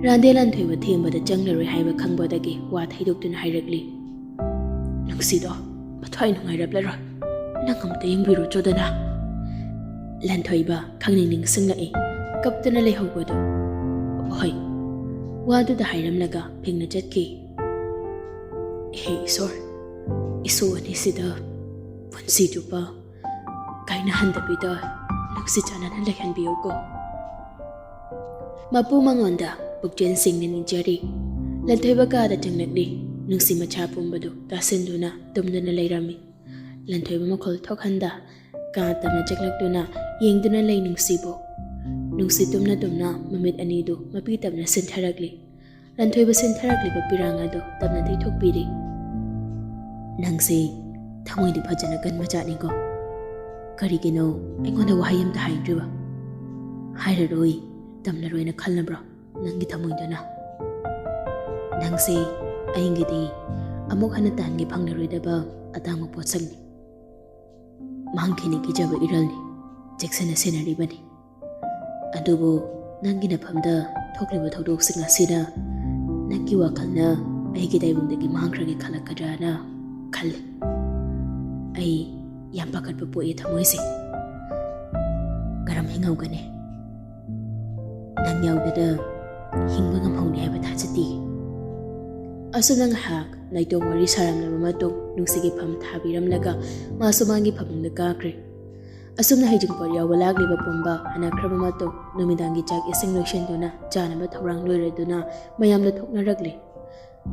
ꯔꯥꯙꯦ ꯂꯟꯊꯣꯏꯕ ꯊꯦꯝꯕꯗ ꯆꯪꯂꯔꯣꯏ ꯍꯥꯏꯕ ꯈꯪꯕꯗꯒꯤ ꯋꯥ ꯊꯩꯗꯣꯛꯇꯨꯅ ꯍꯥꯏꯔꯛꯂꯤ꯫ "ꯅꯨꯡꯁꯤꯗꯣ ꯃꯊ꯭ꯋꯥꯏ ꯅꯨꯡꯉꯥꯏꯔꯞꯂꯔꯣꯏ꯫ ꯅꯪ ꯑꯃꯨꯛꯇ ꯌꯦꯡꯕꯤꯔꯨꯆꯣꯗꯅ꯫" ꯂꯟꯊꯣꯏꯕ ꯈꯪꯅꯤꯡ ꯅꯤꯡꯁꯤꯡꯂꯛꯏ꯫ ꯀꯞꯇꯨꯅ ꯂꯩꯍꯧꯕꯗꯨ꯫ "ꯍꯣꯏ꯫" ꯋꯥꯗꯨꯗ ꯍꯥꯏꯔꯝꯂꯒ ꯐꯤꯡꯅ ꯆꯠꯈꯤ꯫ "ꯍꯦ ꯏꯁꯣꯔ, ꯏꯁꯨ ꯑꯅꯤꯁꯤꯗ ꯄꯨꯟꯁꯤ ꯆꯨꯞꯄ ꯀꯥꯏꯅꯍꯟꯗꯕꯤꯗ ꯅꯨꯡꯁꯤ ꯆꯥꯟꯅꯅ ꯂꯩꯍꯟꯕꯤꯌꯨꯀꯣ꯫" ꯃꯄꯨ ꯃꯉꯣꯟꯗ ꯄꯨꯛꯆꯦꯜ ꯁꯦꯡꯅ ꯅꯤꯖꯔꯤ꯫ ꯂꯟꯊꯣꯏꯕ ꯀꯥꯗ ꯆꯪꯂꯛꯂꯤ꯫ ꯅꯨꯡꯁꯤ ꯃꯆꯥ ꯄꯨꯝꯕꯗꯨ ꯇꯥꯁꯤꯟꯗꯨꯅ ꯇꯨꯝꯗꯨꯅ ꯂꯩꯔꯝꯃꯤ꯫ ꯂꯟꯊꯣꯏꯕ ꯃꯈꯣꯜ ꯊꯣꯛꯍꯟꯗ ꯀꯥ ꯇꯞꯅ ꯆꯪꯂꯛꯇꯨꯅ ꯌꯦꯡꯗꯨꯅ ꯂꯩ ꯅꯨꯡꯁꯤꯕꯨ꯫ ꯅꯨꯡꯁꯤ ꯇꯨꯝꯅ ꯇꯨꯝꯅ ꯃꯃꯤꯠ ꯑꯅꯤꯗꯨ ꯃꯄꯤ ꯇꯞꯅ ꯁꯤꯟꯊꯔꯛꯂꯤ꯫ ꯂꯟꯊꯣꯏꯕ ꯁꯤꯟꯊꯔꯛꯂꯤꯕ ꯄꯤꯔꯥꯡ ꯑꯗꯨ ꯇꯞꯅ ꯇꯩꯊꯣꯛꯄꯤꯔꯤ꯫ "ꯅꯪꯁꯦ ꯊꯃꯣꯏꯗꯤ ꯐꯖꯅ ꯀꯟꯕ ꯖꯥꯠꯅꯤꯀꯣ꯫ ꯀꯔꯤꯒꯤꯅꯣ ꯑꯩꯉꯣꯟꯗ ꯋꯥꯍꯩ ꯑꯝꯇ ꯍꯥꯏꯗ꯭ꯔꯤꯕ?" "ꯍꯥꯏꯔꯔꯣꯏ, ꯇꯝꯂꯔꯣꯏꯅ ꯈꯜꯂꯕ꯭ꯔꯣ ꯅꯪꯒꯤ ꯊꯃꯣꯏꯗꯨꯅ? ꯅꯪꯁꯦ ꯑꯩꯒꯤꯗꯤ ꯑꯃꯨꯛ ꯍꯟꯅ ꯇꯥꯟꯒꯦ ꯐꯪꯂꯔꯣꯏꯗꯕ ꯑꯇꯥꯡꯕ ꯄꯣꯠꯁꯛꯅꯤ꯫ ꯃꯥꯡꯈꯤꯅꯤ ꯀꯤꯖꯕ ꯏꯔꯜꯅꯤ, ꯆꯦꯛꯁꯤꯟꯅ ꯁꯦꯟꯅꯔꯤꯕꯅꯤ꯫ ꯑꯗꯨꯕꯨ ꯅꯪꯒꯤ ꯅꯐꯝꯗ ꯊꯣꯛꯂꯤꯕ ꯊꯧꯗꯣꯛꯁꯤꯡ ꯑꯁꯤꯅ ꯅꯪꯒꯤ ꯋꯥꯈꯜꯅ ꯑꯩꯒꯤ ꯇꯥꯏꯕꯪꯗꯒꯤ ꯃꯥꯡꯈ꯭ꯔꯒꯦ ꯈꯜꯂꯛꯀꯗ꯭ꯔꯥꯅ ꯈꯜꯂꯤ꯫" ꯑꯩ ꯌꯥꯝ ꯄꯥꯈꯠꯄ ꯄꯣꯛꯑꯦ ꯊꯃꯣꯏꯁꯦ꯫ ꯀꯔꯝ ꯍꯤꯡꯍꯧꯒꯅꯤ? ꯅꯪ ꯌꯥꯎꯗꯅ ꯍꯤꯡꯕ ꯉꯝꯍꯧꯅꯤ ꯍꯥꯏꯕ ꯊꯥꯖꯗꯦ꯫ ꯑꯁꯨꯝꯅ ꯉꯥꯏꯍꯥꯛ ꯅꯥꯏꯇꯣꯝ ꯋꯥꯔꯤ ꯁꯥꯔꯝꯂꯕ ꯃꯇꯨꯡ ꯅꯨꯡꯁꯤꯒꯤ ꯐꯝ ꯊꯥꯕꯤꯔꯝꯂꯒ ꯃꯥꯁꯨ ꯃꯥꯒꯤ ꯐꯃꯨꯡꯗ ꯀꯥꯈ꯭ꯔꯦ꯫ ꯑꯁꯨꯝꯅ ꯍꯩꯖꯤꯡꯄꯣꯠ ꯌꯥꯎꯕ ꯂꯥꯛꯂꯤꯕ ꯄꯨꯝꯕ ꯍꯟꯅꯈ꯭ꯔꯕ ꯃꯇꯨꯡ ꯅꯨꯃꯤꯗꯥꯡꯒꯤ ꯆꯥꯛ ꯏꯁꯤꯡ ꯂꯣꯏꯁꯤꯟꯗꯨꯅ ꯆꯥꯅꯕ ꯊꯧꯔꯥꯡ ꯂꯣꯏꯔꯗꯨꯅ ꯃꯌꯥꯝꯗ ꯊꯣꯛꯅꯔꯛꯂꯤ꯫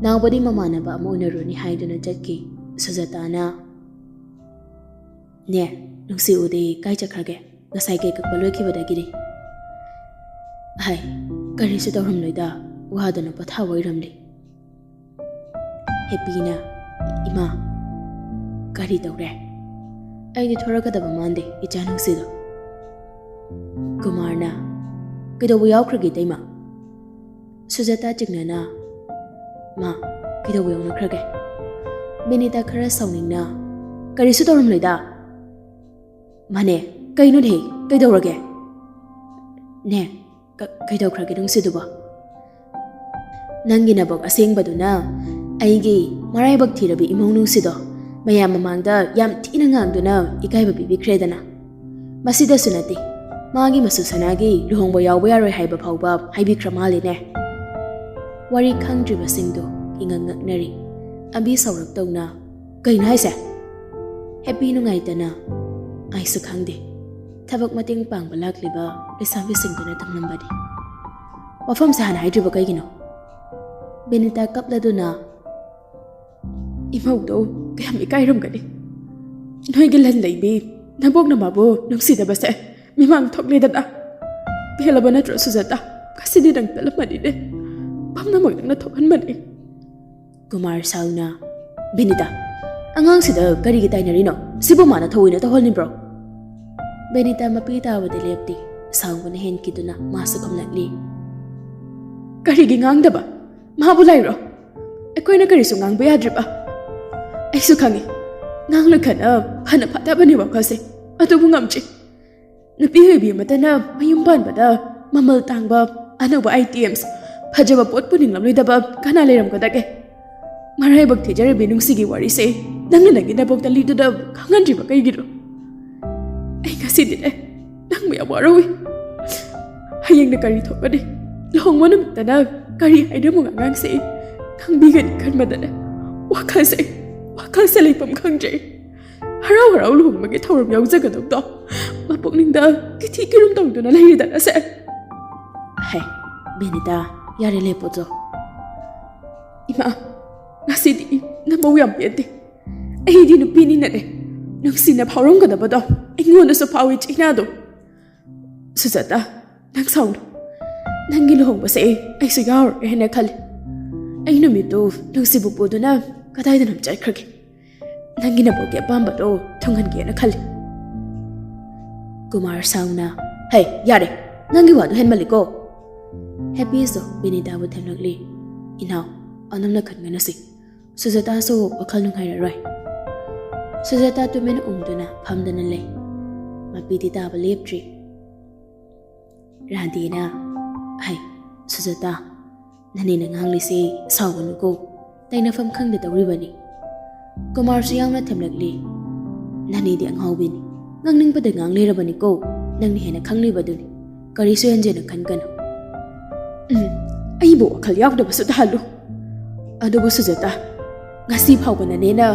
ꯅꯥꯎꯕꯗꯤ ꯃꯃꯥꯟꯅꯕ ꯑꯃ ꯎꯅꯔꯨꯅꯤ ꯍꯥꯏꯗꯨꯅ ꯆꯠꯈꯤ꯫ ꯁꯨꯖꯥꯇꯥꯅ, "ꯅꯦ, ꯅꯨꯡꯁꯤ ꯎꯗꯦ, ꯀꯥꯏ ꯆꯠꯈ꯭ꯔꯒꯦ? ꯉꯁꯥꯏ ꯀꯦꯛ ꯀꯛꯄ ꯂꯣꯏꯈꯤꯕꯗꯒꯤꯗꯤ?" "ꯍꯥꯏ, ꯀꯔꯤꯁꯨ ꯇꯧꯔꯝꯂꯣꯏꯗ, ꯋꯥꯗꯨꯅ ꯄꯣꯊꯥꯕ ꯑꯣꯏꯔꯝꯂꯦ꯫" ꯍꯦꯄꯤꯅ, "ꯏꯃꯥ, ꯀꯔꯤ ꯇꯧꯔꯦ? ꯑꯩꯗꯤ ꯊꯣꯔꯛꯀꯗꯕ ꯃꯥꯟꯗꯦ, ꯏꯆꯥ ꯅꯨꯡꯁꯤꯗꯣ꯫" ꯀꯨꯃꯥꯔꯅ, "ꯀꯩꯗꯧꯕ ꯌꯥꯎꯈ꯭ꯔꯒꯦ, ꯏꯇꯩꯃ?" ꯁꯨꯖꯥꯇꯥ ꯆꯤꯡꯅꯅ, "ꯃꯥ, ꯀꯩꯗꯧꯕ ꯌꯥꯎꯅꯈ꯭ꯔꯒꯦ?" ꯕꯤꯅꯤꯇꯥ ꯈꯔ ꯁꯥꯎꯅꯤꯡꯅ, "ꯀꯔꯤꯁꯨ ꯇꯧꯔꯝꯂꯣꯏꯗ꯫" "ꯃꯥꯅꯦ, ꯀꯩꯅꯣꯅꯦ, ꯀꯩꯗꯧꯔꯒꯦ?" "ꯅꯦ, ꯀ-, ꯀꯩꯗꯧꯈ꯭ꯔꯒꯦ ꯅꯨꯡꯁꯤꯗꯨꯕꯣ?" "ꯅꯪꯒꯤ ꯅꯕꯣꯛ ꯑꯁꯦꯡꯕꯗꯨꯅ ꯑꯩꯒꯤ ꯃꯔꯥꯏꯕꯛ ꯊꯤꯔꯕꯤ ꯏꯃꯧ ꯅꯨꯡꯁꯤꯗꯣ ꯃꯌꯥꯝ ꯃꯃꯥꯡꯗ ꯌꯥꯝ ꯊꯤꯅ ꯉꯥꯡꯗꯨꯅ ꯏꯀꯥꯏꯕ ꯄꯤꯕꯤꯈ꯭ꯔꯦꯗꯅ꯫ ꯃꯁꯤꯗꯁꯨ ꯅꯠꯇꯦ, ꯃꯥꯒꯤ ꯃꯁꯨ ꯁꯅꯥꯒꯤ ꯂꯨꯍꯣꯡꯕ ꯌꯥꯎꯕ ꯌꯥꯔꯣꯏ ꯍꯥꯏꯕ ꯐꯥꯎꯕ ꯍꯥꯏꯕꯤꯈ꯭ꯔ ꯃꯥꯜꯂꯤꯅꯦ꯫" ꯋꯥꯔꯤ ꯈꯪꯗ꯭ꯔꯤꯕꯁꯤꯡꯗꯨ ꯏꯉꯛ ꯉꯛꯅꯔꯤ꯫ ꯑꯕꯤ ꯁꯥꯎꯔꯛꯇꯧꯅ, "ꯀꯩꯅꯣ ꯍꯥꯏꯁꯦ?" ꯍꯦꯄꯤ ꯅꯨꯡꯉꯥꯏꯇꯅ, "ꯑꯩꯁꯨ ꯈꯪꯗꯦ, ꯊꯕꯛ ꯃꯇꯦꯡ ꯄꯥꯡꯕ ꯂꯥꯛꯂꯤꯕ ꯂꯩꯁꯥꯕꯤꯁꯤꯡꯗꯨꯅ ꯇꯝꯂꯝꯕꯅꯤ꯫ ꯋꯥꯐꯝꯁꯦ ꯍꯥꯟꯅ ꯍꯥꯏꯗ꯭ꯔꯤꯕ ꯀꯩꯒꯤꯅꯣ?" ꯕꯤꯅꯤꯇꯥ ꯀꯞꯂꯗꯨꯅ, "ꯏꯃꯧꯗꯣ ꯀꯌꯥꯝ ꯏꯀꯥꯏꯔꯝꯒꯅꯤ꯫ ꯅꯣꯏꯒꯤ ꯂꯟ ꯂꯩꯕꯤ ꯅꯕꯣꯛꯅ ꯃꯥꯕꯨ ꯅꯨꯡꯁꯤꯗꯕꯁꯦ ꯃꯤꯃꯥꯡ ꯊꯣꯛꯂꯦꯗꯅ꯫ ꯄꯦꯜꯂꯕ ꯅꯠꯇ꯭ꯔꯣ ꯁꯨꯖꯥꯇꯥ? ꯉꯁꯤꯗꯤ ꯅꯪ ꯄꯦꯜꯂꯝꯃꯅꯤꯅꯦ꯫ ꯄꯨꯝꯅꯃꯛ ꯅꯪꯅ ꯊꯣꯛꯍꯟꯕꯅꯤ꯫" ꯀꯨꯃꯥꯔ ꯁꯥꯎꯅ, "ꯕꯤꯅꯤꯇꯥ, ꯑꯉꯥꯡꯁꯤꯗ ꯀꯔꯤꯒꯤ ꯇꯥꯏꯅꯔꯤꯅꯣ? ꯁꯤꯕꯨ ꯃꯥꯅ ꯊꯑꯣꯏꯅ ꯇꯧꯍꯜꯂꯤꯕ꯭ꯔꯣ?" ꯕꯤꯅꯤꯇꯥ ꯃꯄꯤ ꯇꯥꯕꯗꯤ ꯂꯦꯞꯇꯦ꯫ ꯁꯥꯎꯕꯅ ꯍꯦꯟꯈꯤꯗꯨꯅ ꯃꯥꯁꯨ ꯈꯨꯝꯂꯛꯂꯤ꯫ "ꯀꯔꯤꯒꯤ ꯉꯥꯡꯗꯕ? ꯃꯥꯕꯨ ꯂꯥꯏꯔꯣ? ꯑꯩꯈꯣꯏꯅ ꯀꯔꯤꯁꯨ ꯉꯥꯡꯕ ꯌꯥꯗ꯭ꯔꯤꯕ? ꯑꯩꯁꯨ ꯈꯪꯉꯤ, ꯉꯥꯡꯂꯈꯅ ꯐꯅ ꯐꯠꯇꯕꯅꯤ ꯋꯥꯈꯜꯁꯦ, ꯑꯗꯨꯕꯨ ꯉꯝꯗ꯭ꯔꯤ꯫ ꯅꯨꯄꯤ ꯑꯣꯏꯕꯤ ꯑꯃꯠꯇꯅ ꯃꯌꯨꯝ ꯄꯥꯟꯕꯗ ꯃꯃꯜ ꯇꯥꯡꯕ ꯑꯅꯧꯕ items, ꯐꯖꯕ ꯄꯣꯠ ꯄꯨꯅꯤꯡꯂꯝꯂꯣꯏꯗꯕ ꯀꯅꯥ ꯂꯩꯔꯝꯒꯗꯒꯦ? ꯃꯔꯥꯏꯕꯛ ꯊꯤꯖꯔꯕꯤ ꯅꯨꯡꯁꯤꯒꯤ ꯋꯥꯔꯤꯁꯦ ꯅꯪꯅ ꯅꯪꯒꯤ ꯅꯕꯣꯛꯇ ꯂꯤꯗꯨꯅ ꯈꯪꯍꯟꯗ꯭ꯔꯤꯕ ꯀꯩꯒꯤꯅꯣ? ꯑꯩ ꯉꯁꯤꯗꯤꯅꯦ, ꯅꯪꯕꯨ ꯌꯥꯝ ꯋꯥꯔꯧꯏ꯫ ꯍꯌꯦꯡꯅ ꯀꯔꯤ ꯊꯣꯛꯀꯅꯤ? ꯂꯨꯍꯣꯡꯕ ꯅꯨꯃꯤꯠꯇꯅ ꯀꯔꯤ ꯍꯥꯏꯅ ꯑꯃꯨꯛ ꯑꯉꯥꯡꯁꯦ ꯈꯪꯕꯤꯒꯅꯤ ꯈꯟꯕꯗꯅꯦ, ꯋꯥꯈꯜꯁꯦ, ꯋꯥꯈꯜꯁꯦ ꯂꯩꯐꯝ ꯈꯪꯗ꯭ꯔꯦ꯫ ꯍꯔꯥꯎ ꯍꯔꯥꯎ ꯂꯨꯍꯣꯡꯕꯒꯤ ꯊꯧꯔꯝ ꯌꯥꯎꯖꯒꯗꯧꯗꯣ ꯃꯄꯨꯛꯅꯤꯡꯗ ꯀꯤꯊꯤ ꯀꯤꯔꯨꯝ ꯇꯧꯗꯨꯅ ꯂꯩꯔꯤꯗꯅꯁꯦ꯫ ꯍꯦ, ꯕꯤꯅꯤꯇꯥ, ꯌꯥꯔꯦ, ꯂꯦꯞꯄꯣꯆꯣ꯫ ꯏꯃꯥ, ꯉꯁꯤꯗꯤ ꯅꯃꯧ ꯌꯥꯝ ꯄꯦꯟꯗꯦ꯫ ꯑꯩꯗꯤ ꯅꯨꯄꯤꯅꯤꯅꯅꯦ, ꯅꯨꯡꯁꯤꯅ ꯐꯥꯎꯔꯝꯒꯗꯕꯗꯣ ꯑꯩꯉꯣꯟꯗꯁꯨ ꯐꯥꯎꯏ, ꯆꯩꯅꯥꯗꯣ꯫ ꯁꯨꯖꯥꯇꯥ, ꯅꯪ ꯁꯥꯎꯅꯨ꯫ ꯅꯪꯒꯤ ꯂꯨꯍꯣꯡꯕꯁꯦ ꯑꯩꯁꯨ ꯌꯥꯎꯔꯒꯦ ꯍꯥꯏꯅ ꯈꯜꯂꯤ꯫ ꯑꯩ ꯅꯨꯃꯤꯠꯇꯨ ꯅꯨꯡꯁꯤꯕ ꯄꯨꯗꯨꯅ ꯀꯗꯥꯏꯗꯅꯣ ꯆꯠꯈ꯭ꯔꯒꯦ꯫ ꯅꯪꯒꯤ ꯅꯕꯣꯛꯀꯤ ꯑꯄꯥꯝꯕꯗꯣ ꯊꯨꯡꯍꯟꯒꯦꯅ ꯈꯜꯂꯤ꯫ ꯀꯨꯃꯥꯔ ꯁꯥꯎꯅ, "ꯍꯩ, ꯌꯥꯔꯦ, ꯅꯪꯒꯤ ꯋꯥꯗꯣ ꯍꯦꯟꯃꯜꯂꯤꯀꯣ!" ꯍꯦꯄꯤꯁꯨ ꯕꯤꯅꯤꯇꯥꯕꯨ ꯊꯦꯝꯂꯛꯂꯤ꯫ "ꯏꯅꯥꯎ, ꯑꯅꯝꯅ ꯈꯟꯒꯅꯁꯤ꯫ ꯁꯨꯖꯥꯇꯥꯁꯨ ꯋꯥꯈꯜ ꯅꯨꯡꯉꯥꯏꯔꯔꯣꯏ꯫" ꯁꯨꯖꯥꯇꯥ ꯇꯨꯃꯤꯟ ꯎꯪꯗꯨꯅ ꯐꯝꯗꯅ ꯂꯩ꯫ ꯃꯄꯤꯗꯤ ꯇꯥꯕ ꯂꯦꯞꯇ꯭ꯔꯤ꯫ ꯔꯥꯙꯦꯅ, "ꯍꯩ, ꯁꯨꯖꯥꯇꯥ, ꯅꯅꯦꯅ ꯉꯥꯡꯂꯤꯁꯦ ꯁꯥꯎꯒꯅꯨꯀꯣ, ꯇꯩꯅꯐꯝ ꯈꯪꯗ ꯇꯧꯔꯤꯕꯅꯤ꯫" ꯀꯨꯃꯥꯔꯁꯨ ꯌꯥꯎꯅ ꯊꯦꯝꯂꯛꯂꯤ꯫ "ꯅꯅꯦꯗꯤ ꯑꯉꯥꯎꯕꯤꯅꯤ, ꯉꯥꯡꯅꯤꯡꯕꯗ ꯉꯥꯡ ꯂꯩꯔꯕꯅꯤꯀꯣ, ꯅꯪꯅ ꯍꯦꯟꯅ ꯈꯪꯂꯤꯕꯗꯨꯅꯤ, ꯀꯔꯤꯁꯨ ꯍꯦꯟꯖꯤꯟꯅ ꯈꯟꯒꯅꯨ꯫" ꯎꯝ, ꯑꯩꯕꯨ ꯋꯥꯈꯜ ꯌꯥꯎꯗꯕꯁꯨ ꯇꯥꯍꯜꯂꯨ꯫ ꯑꯗꯨꯕꯨ ꯁꯨꯖꯥꯇꯥ, ꯉꯁꯤ ꯐꯥꯎꯕ ꯅꯅꯦꯅ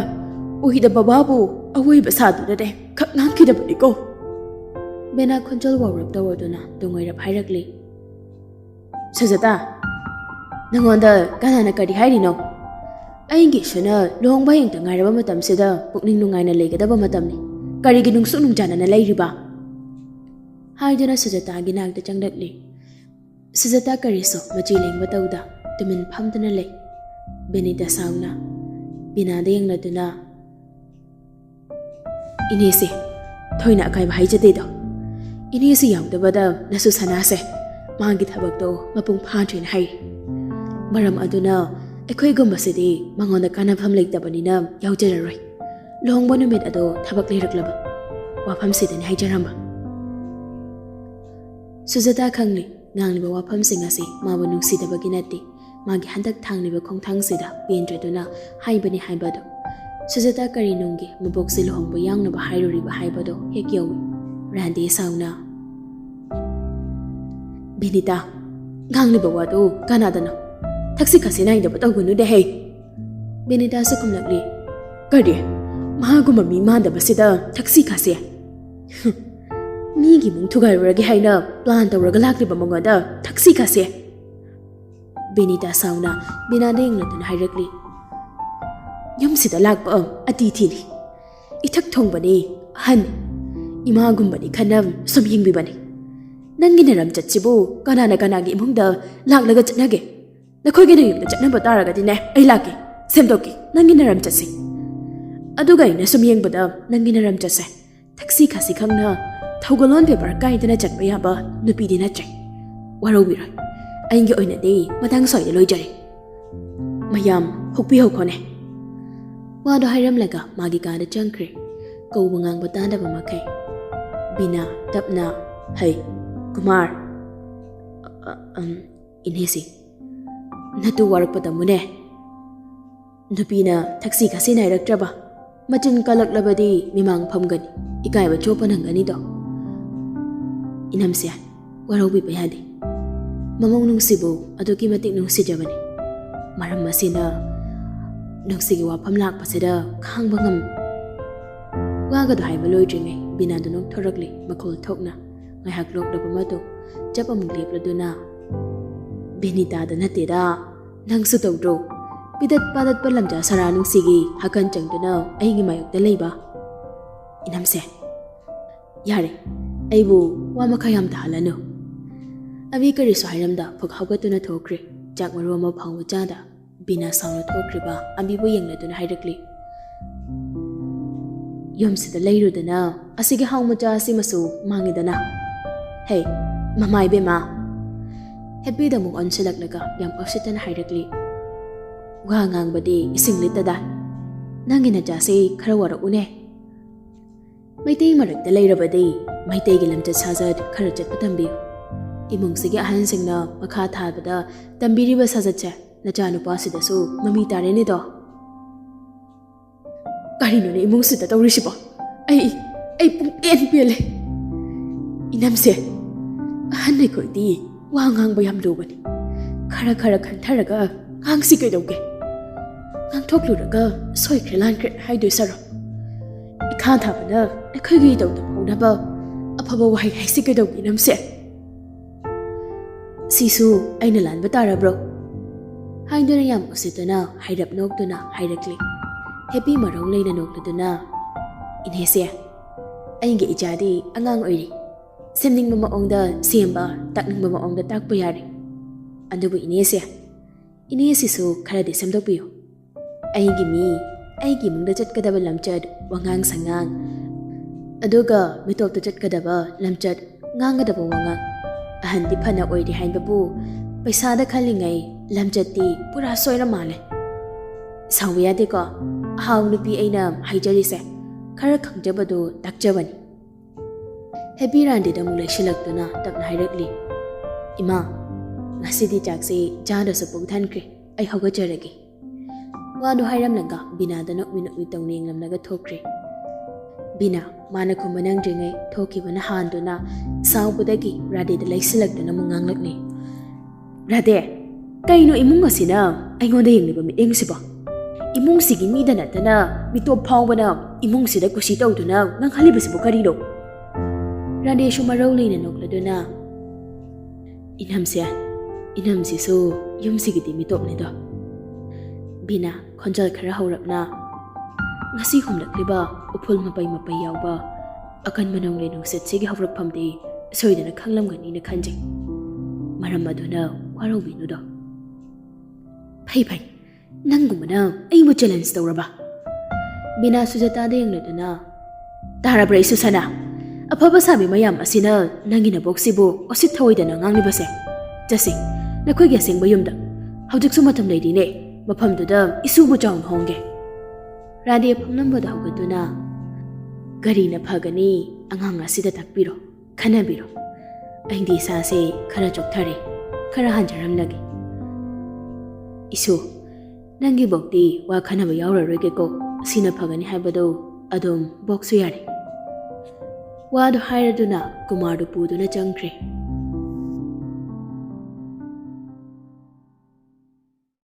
ꯑꯣꯏꯗ ꯕꯕꯥꯕꯨ ꯑꯋꯣꯏꯕ ꯁꯥꯗꯨꯅꯅꯦ ꯈꯛ ꯉꯥꯡꯈꯤꯗꯕꯅꯤꯀꯣ꯫ ꯕꯦꯅꯥ ꯈꯣꯟꯖꯦꯜ ꯋꯥꯎꯔꯞ ꯇꯧꯔꯗꯨꯅ ꯇꯨꯡꯑꯣꯏꯔꯞ ꯍꯥꯏꯔꯛꯂꯤ꯫ "ꯁꯨꯖꯥꯇꯥ, ꯅꯉꯣꯟꯗ ꯀꯅꯥꯅ ꯀꯔꯤ ꯍꯥꯏꯔꯤꯅꯣ? ꯑꯩꯒꯤ ꯏꯁꯨꯅ ꯂꯨꯍꯣꯡꯕ ꯍꯌꯦꯡꯇ ꯉꯥꯏꯔꯕ ꯃꯇꯝꯁꯤꯗ ꯄꯨꯛꯅꯤꯡ ꯅꯨꯡꯉꯥꯏꯅ ꯂꯩꯒꯗꯕ ꯃꯇꯝꯅꯤ꯫ ꯀꯔꯤꯒꯤ ꯅꯨꯡꯁꯨꯛ ꯅꯨꯡꯖꯥꯅꯅ ꯂꯩꯔꯤꯕ?" ꯍꯥꯏꯗꯨꯅ ꯁꯨꯖꯥꯇꯥꯒꯤ ꯅꯥꯛꯇ ꯆꯪꯂꯛꯂꯤ꯫ ꯁꯨꯖꯥꯇꯥ ꯀꯔꯤꯁꯨ ꯃꯆꯤ ꯂꯦꯡꯕ ꯇꯧꯗ ꯇꯨꯃꯤꯟ ꯐꯝꯗꯨꯅ ꯂꯩ꯫ ꯕꯤꯅꯤꯇꯥ ꯁꯥꯎꯅ ꯕꯤꯅꯥꯗ ꯌꯦꯡꯂꯗꯨꯅ, "ꯏꯅꯦꯁꯦ, ꯊꯣꯏꯅ ꯑꯀꯥꯏꯕ ꯍꯥꯏꯖꯗꯦꯗꯣ꯫ ꯏꯅꯦꯁꯤ ꯌꯥꯎꯗꯕꯗ ꯅꯁꯨ ꯁꯅꯥꯁꯦ ꯃꯥꯒꯤ ꯊꯕꯛꯇꯣ ꯃꯄꯨꯡ ꯐꯥꯗ꯭ꯔꯦꯅ ꯍꯥꯏꯔꯤ꯫ ꯃꯔꯝ ꯑꯗꯨꯅ ꯑꯩꯈꯣꯏꯒꯨꯝꯕꯁꯤꯗꯤ ꯃꯉꯣꯟꯗ ꯀꯥꯟꯅꯐꯝ ꯂꯩꯇꯕꯅꯤꯅ ꯌꯥꯎꯖꯔꯔꯣꯏ꯫ ꯂꯨꯍꯣꯡꯕ ꯅꯨꯃꯤꯠ ꯑꯗꯣ ꯊꯕꯛ ꯂꯩꯔꯛꯂꯕ ꯋꯥꯐꯝꯁꯤꯗꯅꯤ ꯍꯥꯏꯖꯔꯝꯕ꯫" ꯁꯨꯖꯥꯇꯥ ꯈꯪꯂꯤ꯫ ꯉꯥꯡꯂꯤꯕ ꯋꯥꯐꯝꯁꯤꯡ ꯑꯁꯤ ꯃꯥꯕꯨ ꯅꯨꯡꯁꯤꯗꯕꯒꯤ ꯅꯠꯇꯦ, ꯃꯥꯒꯤ ꯍꯟꯗꯛ ꯊꯥꯡꯂꯤꯕ ꯈꯣꯡꯊꯥꯡꯁꯤꯗ ꯄꯦꯟꯗ꯭ꯔꯗꯨꯅ ꯍꯥꯏꯕꯅꯤ ꯍꯥꯏꯕ ꯑꯗꯨ꯫ ꯁꯨꯖꯥꯇꯥ ꯀꯔꯤꯅꯨꯡꯒꯤ ꯃꯕꯣꯛꯁꯦ ꯂꯨꯍꯣꯡꯕ ꯌꯥꯎꯅꯕ ꯍꯥꯏꯔꯨꯔꯤꯕ ꯍꯥꯏꯕꯗꯣ ꯍꯦꯛ ꯌꯧꯏ꯫ ꯔꯥꯟꯗꯦ ꯁꯥꯎꯅ, "ꯕꯤꯅꯤꯇꯥ, ꯉꯥꯡꯂꯤꯕ ꯋꯥꯗꯨ ꯀꯅꯥꯗꯅꯣ? ꯊꯛꯁꯤ ꯈꯥꯁꯤ ꯅꯥꯏꯗꯕ ꯇꯧꯒꯅꯨꯗꯦ ꯍꯦ!" ꯕꯤꯅꯤꯇꯥꯁꯨ ꯈꯨꯝꯂꯛꯂꯤ꯫ "ꯀꯔꯤ? ꯃꯍꯥꯛꯒꯨꯝꯕ ꯃꯤ ꯃꯥꯟꯗꯕꯁꯤꯗ ꯊꯛꯁꯤ ꯈꯥꯁꯤ? ꯃꯤꯒꯤ ꯏꯃꯨꯡ ꯊꯨꯒꯥꯏꯔꯨꯔꯒꯦ ꯍꯥꯏꯅ ꯄ꯭ꯂꯥꯟ ꯇꯧꯔꯒ ꯂꯥꯛꯂꯤꯕ ꯃꯉꯣꯟꯗ ꯊꯛꯁꯤ ꯈꯥꯁꯤ?" ꯕꯤꯅꯤꯇꯥ ꯁꯥꯎꯅ ꯕꯤꯅꯥꯗ ꯌꯦꯡꯂꯗꯨꯅ ꯍꯥꯏꯔꯛꯂꯤ꯫ "ꯌꯨꯝꯁꯤꯗ ꯂꯥꯛꯄ ꯑꯇꯤꯊꯤꯅꯤ꯫ ꯏꯊꯛ ꯊꯣꯡꯕꯅꯤ, ꯑꯍꯟꯅꯤ꯫ ꯏꯃꯥꯒꯨꯝꯕꯅꯤ ꯈꯟꯅ ꯁꯨꯝ ꯌꯦꯡꯕꯤꯕꯅꯤ꯫ ꯅꯪꯒꯤ ꯅꯔꯝꯆꯠꯁꯤꯕꯨ ꯀꯅꯥꯅ ꯀꯅꯥꯒꯤ ꯏꯃꯨꯡꯗ ꯂꯥꯛꯂꯒ ꯆꯠꯅꯒꯦ? ꯅꯈꯣꯏꯒꯤ ꯅꯌꯨꯝꯗ ꯆꯠꯅꯕ ꯇꯥꯔꯒꯗꯤꯅꯦ, ꯑꯩ ꯂꯥꯛꯀꯦ꯫ ꯁꯦꯝꯗꯣꯛꯀꯦ ꯅꯪꯒꯤ ꯅꯔꯝꯆꯠꯁꯦ꯫ ꯑꯗꯨꯒ ꯑꯩꯅ ꯁꯨꯝ ꯌꯦꯡꯕꯗ ꯅꯪꯒꯤ ꯅꯔꯝꯆꯠꯁꯦ ꯊꯛꯁꯤ ꯈꯥꯁꯤ ꯈꯪꯅ ꯊꯧꯒꯜꯂꯣꯟ ꯕꯦꯕꯥꯔ ꯀꯥꯏꯗꯅ ꯆꯠꯄ ꯌꯥꯕ ꯅꯨꯄꯤꯗꯤ ꯅꯠꯇ꯭ꯔꯦ꯫ ꯋꯥꯔꯧꯕꯤꯔꯣꯏ꯫ ꯑꯩꯒꯤ ꯑꯣꯏꯅꯗꯤ ꯃꯇꯥꯡ ꯁ꯭ꯋꯥꯏꯗ ꯂꯣꯏꯖꯔꯦ꯫ ꯃꯌꯥꯝ ꯍꯨꯛꯄꯤꯍꯧꯈꯣꯅꯦ꯫" ꯋꯥꯗꯣ ꯍꯥꯏꯔꯝꯂꯒ ꯃꯥꯒꯤ ꯀꯥꯗ ꯆꯪꯈ꯭ꯔꯦ꯫ ꯀꯧꯕ ꯉꯥꯡꯕ ꯇꯥꯗꯕ ꯃꯈꯩ꯫ ꯕꯤꯅꯥ ꯇꯞꯅ, "ꯍꯩ, ꯀꯨꯃꯥꯔ, ꯑ, ꯑ, ꯑꯝ, ꯏꯅꯦꯁꯤ, ꯅꯇꯨ ꯋꯥꯔꯛꯄ ꯇꯝꯃꯨꯅꯦ꯫ ꯅꯨꯄꯤꯅ ꯊꯛꯁꯤ ꯈꯥꯁꯤ ꯅꯥꯏꯔꯛꯇ꯭ꯔꯕ, ꯃꯆꯤꯟ ꯀꯜꯂꯛꯂꯕꯗꯤ ꯃꯤꯃꯥꯡ ꯐꯝꯒꯅꯤ, ꯏꯀꯥꯏꯕ ꯆꯣꯞꯄ ꯅꯪꯒꯅꯤꯗꯣ꯫" "ꯏꯅꯝꯁꯦ, ꯋꯥꯔꯧꯕꯤꯕ ꯌꯥꯗꯦ꯫ ꯃꯃꯧ ꯅꯨꯡꯁꯤꯕꯨ ꯑꯗꯨꯛꯀꯤ ꯃꯇꯤꯛ ꯅꯨꯡꯁꯤꯖꯕꯅꯤ꯫ ꯃꯔꯝ ꯑꯁꯤꯅ ꯅꯨꯡꯁꯤꯒꯤ ꯋꯥꯐꯝ ꯂꯥꯛꯄꯁꯤꯗ ꯈꯥꯡꯕ ꯉꯝ-" ꯋꯥꯒꯗꯣ ꯍꯥꯏꯕ ꯂꯣꯏꯗ꯭ꯔꯤꯉꯩ ꯕꯤꯅꯥꯗꯨ ꯅꯣꯛꯊꯣꯔꯛꯂꯤ ꯃꯈꯣꯜ ꯊꯣꯛꯅ꯫ ꯉꯥꯏꯍꯥꯛ ꯂꯣꯛꯂꯕ ꯃꯇꯨꯡ ꯆꯞ ꯑꯃꯨꯛ ꯂꯦꯞꯂꯗꯨꯅ, "ꯕꯤꯅꯤꯇꯥꯗ ꯅꯠꯇꯦꯗ, ꯅꯪꯁꯨ ꯇꯧꯗ꯭ꯔꯣ? ꯄꯤꯗꯠ ꯄꯥꯗꯠꯄ ꯂꯝꯖꯥ ꯁꯔꯥ ꯅꯨꯡꯁꯤꯒꯤ ꯍꯀꯟ ꯆꯪꯗꯨꯅ ꯑꯩꯒꯤ ꯃꯥꯌꯣꯛꯇ ꯂꯩꯕ꯫ ꯏꯅꯝꯁꯦ, ꯌꯥꯔꯦ, ꯑꯩꯕꯨ ꯋꯥ ꯃꯈꯥ ꯌꯥꯝ ꯇꯥꯍꯜꯂꯅꯨ꯫" ꯑꯕꯤ ꯀꯔꯤꯁꯨ ꯍꯥꯏꯔꯝꯗ ꯐꯨꯛ ꯍꯧꯒꯠꯇꯨꯅ ꯊꯣꯛꯈ꯭ꯔꯦ꯫ ꯆꯥꯛ ꯃꯔꯨ ꯑꯃ ꯐꯥꯎꯕ ꯆꯥꯗ ꯕꯤꯅꯥ ꯁꯥꯎꯅ ꯊꯣꯛꯈ꯭ꯔꯤꯕ ꯑꯕꯤꯕꯨ ꯌꯦꯡꯂꯗꯨꯅ ꯍꯥꯏꯔꯛꯂꯤ, "ꯌꯨꯝꯁꯤꯗ ꯂꯩꯔꯨꯗꯅ ꯑꯁꯤꯒꯤ ꯍꯥꯎ ꯃꯆꯥ ꯑꯁꯤꯃꯁꯨ ꯃꯥꯡꯉꯤꯗꯅ꯫ ꯍꯦ, ꯃꯃꯥ ꯏꯕꯦꯝꯃ!" ꯍꯦꯞꯄꯤꯗ ꯑꯃꯨꯛ ꯑꯣꯟꯁꯤꯜꯂꯛꯂꯒ ꯌꯥꯝ ꯎꯁꯤꯠꯇꯅ ꯍꯥꯏꯔꯛꯂꯤ, "ꯋꯥ ꯉꯥꯡꯕꯗꯤ ꯏꯁꯤꯡ ꯂꯤꯠꯇꯗꯥꯏ꯫ ꯅꯪꯒꯤ ꯅꯆꯥꯁꯤ ꯈꯔ ꯋꯥꯔꯛꯎꯅꯦ꯫ ꯃꯩꯇꯩ ꯃꯔꯛꯇ ꯂꯩꯔꯕꯗꯤ ꯃꯩꯇꯩꯒꯤ ꯂꯝꯆꯠ ꯁꯥꯖꯠ ꯈꯔ ꯆꯠꯄ ꯇꯝꯕꯤꯌꯨ꯫ ꯏꯃꯨꯡꯁꯤꯒꯤ ꯑꯍꯟꯁꯤꯡꯅ ꯃꯈꯥ ꯊꯥꯕꯗ ꯇꯝꯕꯤꯔꯤꯕ ꯁꯥꯖꯠꯁꯦ ꯅꯆꯥꯅꯨꯄꯥꯁꯤꯗꯁꯨ ꯃꯃꯤ ꯇꯥꯔꯦꯅꯦꯗꯣ꯫" ꯀꯩꯅꯣꯅꯦ ꯏꯃꯨꯡꯁꯤꯗ ꯇꯧꯔꯤꯁꯤꯕꯣ? ꯑꯩ ꯑꯩ ꯄꯨꯡꯄꯦꯟ ꯄꯦꯜꯂꯦ꯫ ꯏꯅꯝꯁꯦ, ꯑꯍꯟ ꯑꯩꯈꯣꯏꯗꯤ ꯋꯥ ꯉꯥꯡꯕ ꯌꯥꯝ ꯂꯨꯕꯅꯤ꯫ ꯈꯔ ꯈꯔ ꯈꯟꯊꯔꯒ ꯉꯥꯡꯁꯤ ꯀꯩꯗꯧꯒꯦ? ꯉꯥꯡꯊꯣꯛꯂꯨꯔꯒ ꯁꯣꯏꯈ꯭ꯔꯦ ꯂꯥꯟꯈ꯭ꯔꯦ ꯍꯥꯏꯗꯣꯏ ꯁꯔꯨꯛ, ꯏꯈꯥ ꯊꯥꯕꯅ ꯑꯩꯈꯣꯏꯒꯤ ꯏꯇꯧ ꯇꯝꯍꯧꯅꯕ ꯑꯐꯕ ꯋꯥꯍꯩ ꯍꯥꯏꯁꯤ ꯀꯩꯗꯧꯒꯦ ꯏꯅꯝꯁꯦ? ꯁꯤꯁꯨ ꯑꯩꯅ ꯂꯥꯟꯕ ꯇꯥꯔꯕ꯭ꯔꯣ? ꯍꯥꯏꯗꯨꯅ ꯌꯥꯝ ꯎꯁꯤꯠꯇꯨꯅ ꯍꯥꯏꯔꯞ ꯅꯣꯛꯇꯨꯅ ꯍꯥꯏꯔꯛꯂꯤ꯫ ꯍꯦꯄꯤ ꯃꯔꯧ ꯂꯩꯅ ꯅꯣꯛꯂꯗꯨꯅ, "ꯏꯅꯦꯁꯦ, ꯑꯩꯒꯤ ꯏꯆꯥꯗꯤ ꯑꯉꯥꯡ ꯑꯣꯏꯔꯤ꯫ ꯁꯦꯝꯅꯤꯡꯕ ꯃꯑꯣꯡꯗ ꯁꯦꯝꯕ, ꯇꯥꯛꯅꯤꯡꯕ ꯃꯑꯣꯡꯗ ꯇꯥꯛꯄ ꯌꯥꯔꯦ꯫ ꯑꯗꯨꯕꯨ ꯏꯅꯦꯁꯦ, ꯏꯅꯦꯁꯤꯁꯨ ꯈꯔꯗꯤ ꯁꯦꯝꯗꯣꯛꯄꯤꯌꯨ꯫ ꯑꯩꯒꯤ ꯃꯤ, ꯑꯩꯒꯤ ꯏꯃꯨꯡꯗ ꯆꯠꯀꯗꯕ ꯂꯝꯆꯠ, ꯋꯥꯉꯥꯡ ꯁꯉꯥꯡ, ꯑꯗꯨꯒ ꯃꯤꯇꯣꯞꯇ ꯆꯠꯀꯗꯕ ꯂꯝꯆꯠ, ꯉꯥꯡꯒꯗꯕ ꯋꯥꯉꯥꯡ꯫ ꯑꯍꯟꯗꯤ ꯐꯅ ꯑꯣꯏꯔꯤ ꯍꯥꯏꯕꯕꯨ ꯄꯩꯁꯥꯗ ꯈꯜꯂꯤꯉꯩ ꯂꯝꯆꯠꯇꯤ ꯄꯨꯔꯥ ꯁꯣꯏꯔ ꯃꯥꯜꯂꯦ꯫ ꯁꯥꯎꯕ ꯌꯥꯗꯦꯀꯣ, ꯑꯍꯥꯎ ꯅꯨꯄꯤ ꯑꯩꯅ ꯍꯥꯏꯖꯔꯤꯁꯦ꯫ ꯈꯔ ꯈꯪꯖꯕꯗꯨ ꯇꯥꯛꯆꯕꯅꯤ꯫" ꯍꯦꯄꯤ ꯔꯥꯟꯗꯤꯗ ꯑꯃꯨꯛ ꯂꯩꯁꯤꯜꯂꯛꯇꯨꯅ ꯇꯞꯅ ꯍꯥꯏꯔꯛꯂꯤ, "ꯏꯃꯥ, ꯉꯁꯤꯗꯤ ꯆꯥꯛꯁꯤ ꯆꯥꯗ꯭ꯔꯁꯨ ꯄꯨꯛ ꯊꯟꯈ꯭ꯔꯦ, ꯑꯩ ꯍꯧꯒꯠꯆꯔꯒꯦ꯫" ꯋꯥꯗꯨ ꯍꯥꯏꯔꯝꯂꯒ ꯕꯤꯅꯥꯗ ꯅꯣꯛꯃꯤ ꯅꯣꯛꯃꯤ ꯇꯧꯅ ꯌꯦꯡꯂꯝꯂꯒ ꯊꯣꯛꯈ꯭ꯔꯦ꯫ ꯕꯤꯅꯥ, ꯃꯥꯅ ꯈꯨꯝꯕ ꯅꯪꯗ꯭ꯔꯤꯉꯩ ꯊꯣꯛꯈꯤꯕꯅ ꯍꯥꯟꯗꯨꯅ ꯁꯥꯎꯕꯗꯒꯤ ꯔꯥꯙꯦꯗ ꯂꯩꯁꯤꯜꯂꯛꯇꯨꯅ ꯑꯃꯨꯛ ꯉꯥꯡꯂꯛꯂꯤ, "ꯔꯥꯙꯦ, ꯀꯩꯅꯣ ꯏꯃꯨꯡ ꯑꯁꯤꯅ ꯑꯩꯉꯣꯟꯗ ꯌꯦꯡꯂꯤꯕ ꯃꯤꯠꯌꯦꯡꯁꯤꯕꯣ? ꯏꯃꯨꯡꯁꯤꯒꯤ ꯃꯤꯗ ꯅꯠꯇꯅ ꯃꯤꯇꯣꯞ ꯐꯥꯎꯕꯅ ꯏꯃꯨꯡꯁꯤꯗ ꯀꯨꯁꯤ ꯇꯧꯗꯨꯅ ꯉꯥꯡꯍꯜꯂꯤꯕꯁꯤꯕꯨ ꯀꯔꯤꯅꯣ?" ꯔꯥꯙꯦꯁꯨ ꯃꯔꯧ ꯂꯩꯅ ꯅꯣꯛꯂꯗꯨꯅ, "ꯏꯅꯝꯁꯦ, ꯏꯅꯝꯁꯤꯁꯨ ꯌꯨꯝꯁꯤꯒꯤꯗꯤ ꯃꯤꯇꯣꯞꯅꯤꯗꯣ꯫" ꯕꯤꯅꯥ, ꯈꯣꯟꯖꯦꯜ ꯈꯔ ꯍꯧꯔꯞꯅ, "ꯉꯁꯤ ꯍꯨꯝꯂꯛꯂꯤꯕ ꯎꯐꯨꯜ ꯃꯄꯩ ꯃꯄꯩ ꯌꯥꯎꯕ ꯑꯀꯟꯕ ꯅꯣꯡꯂꯩ ꯅꯨꯡꯁꯤꯠꯁꯤꯒꯤ ꯍꯧꯔꯛꯐꯝꯗꯤ ꯁꯣꯏꯗꯅ ꯈꯪꯂꯝꯒꯅꯤꯅ ꯈꯟꯖꯩ꯫ ꯃꯔꯝ ꯑꯗꯨꯅ ꯋꯥꯔꯧꯕꯤꯅꯨꯗꯣ꯫" "ꯐꯩ ꯐꯩ, ꯅꯪꯒꯨꯝꯕꯅ ꯑꯩꯕꯨ ꯆꯦꯂꯦꯟꯖ ꯇꯧꯔꯕ?" ꯕꯤꯅꯥ ꯁꯨꯖꯥꯇꯥꯗ ꯌꯦꯡꯂꯗꯨꯅ, "ꯇꯥꯔꯕ꯭ꯔꯥ ꯏꯁꯨ ꯁꯅꯥ? ꯑꯐꯕ ꯁꯥꯕꯤ ꯃꯌꯥꯝ ꯑꯁꯤꯅ ꯅꯪꯒꯤ ꯅꯕꯣꯛꯁꯤꯕꯨ ꯎꯁꯤꯠ ꯊꯑꯣꯏꯗꯅ ꯉꯥꯡꯂꯤꯕꯁꯦ꯫ ꯆꯠꯁꯤ, ꯅꯈꯣꯏꯒꯤ ꯑꯁꯦꯡꯕ ꯌꯨꯝꯗ꯫ ꯍꯧꯖꯤꯛꯁꯨ ꯃꯇꯝ ꯂꯩꯔꯤꯅꯦ, ꯃꯐꯝꯗꯨꯗ ꯏꯁꯨꯕꯨ ꯆꯥꯎꯅ ꯍꯣꯡꯒꯦ꯫" ꯔꯥꯙꯦ ꯐꯝꯂꯝꯕꯗ ꯍꯧꯒꯠꯇꯨꯅ, "ꯀꯔꯤꯅ ꯐꯒꯅꯤ? ꯑꯉꯥꯡ ꯑꯁꯤꯗ ꯇꯥꯛꯄꯤꯔꯣ, ꯈꯟꯅꯕꯤꯔꯣ꯫ ꯑꯩꯗꯤ ꯏꯁꯥꯁꯦ ꯈꯔ ꯆꯣꯛꯊꯔꯦ, ꯈꯔ ꯍꯟꯖꯔꯝꯂꯒꯦ꯫" "ꯏꯁꯨ, ꯅꯪꯒꯤ ꯕꯣꯛꯇꯤ ꯋꯥ ꯈꯟꯅꯕ ꯌꯥꯎꯔꯔꯣꯏꯒꯦꯀꯣ꯫ ꯑꯁꯤꯅ ꯐꯒꯅꯤ ꯍꯥꯏꯕꯗꯨ ꯑꯗꯨꯝ ꯕꯣꯛꯁꯨ ꯌꯥꯔꯦ꯫ ꯋꯥꯗꯨ ꯍꯥꯏꯔꯗꯨꯅ ꯀꯨꯃꯥꯔꯗꯨ ꯄꯨꯗꯨꯅ ꯆꯪꯈ꯭ꯔꯦ꯫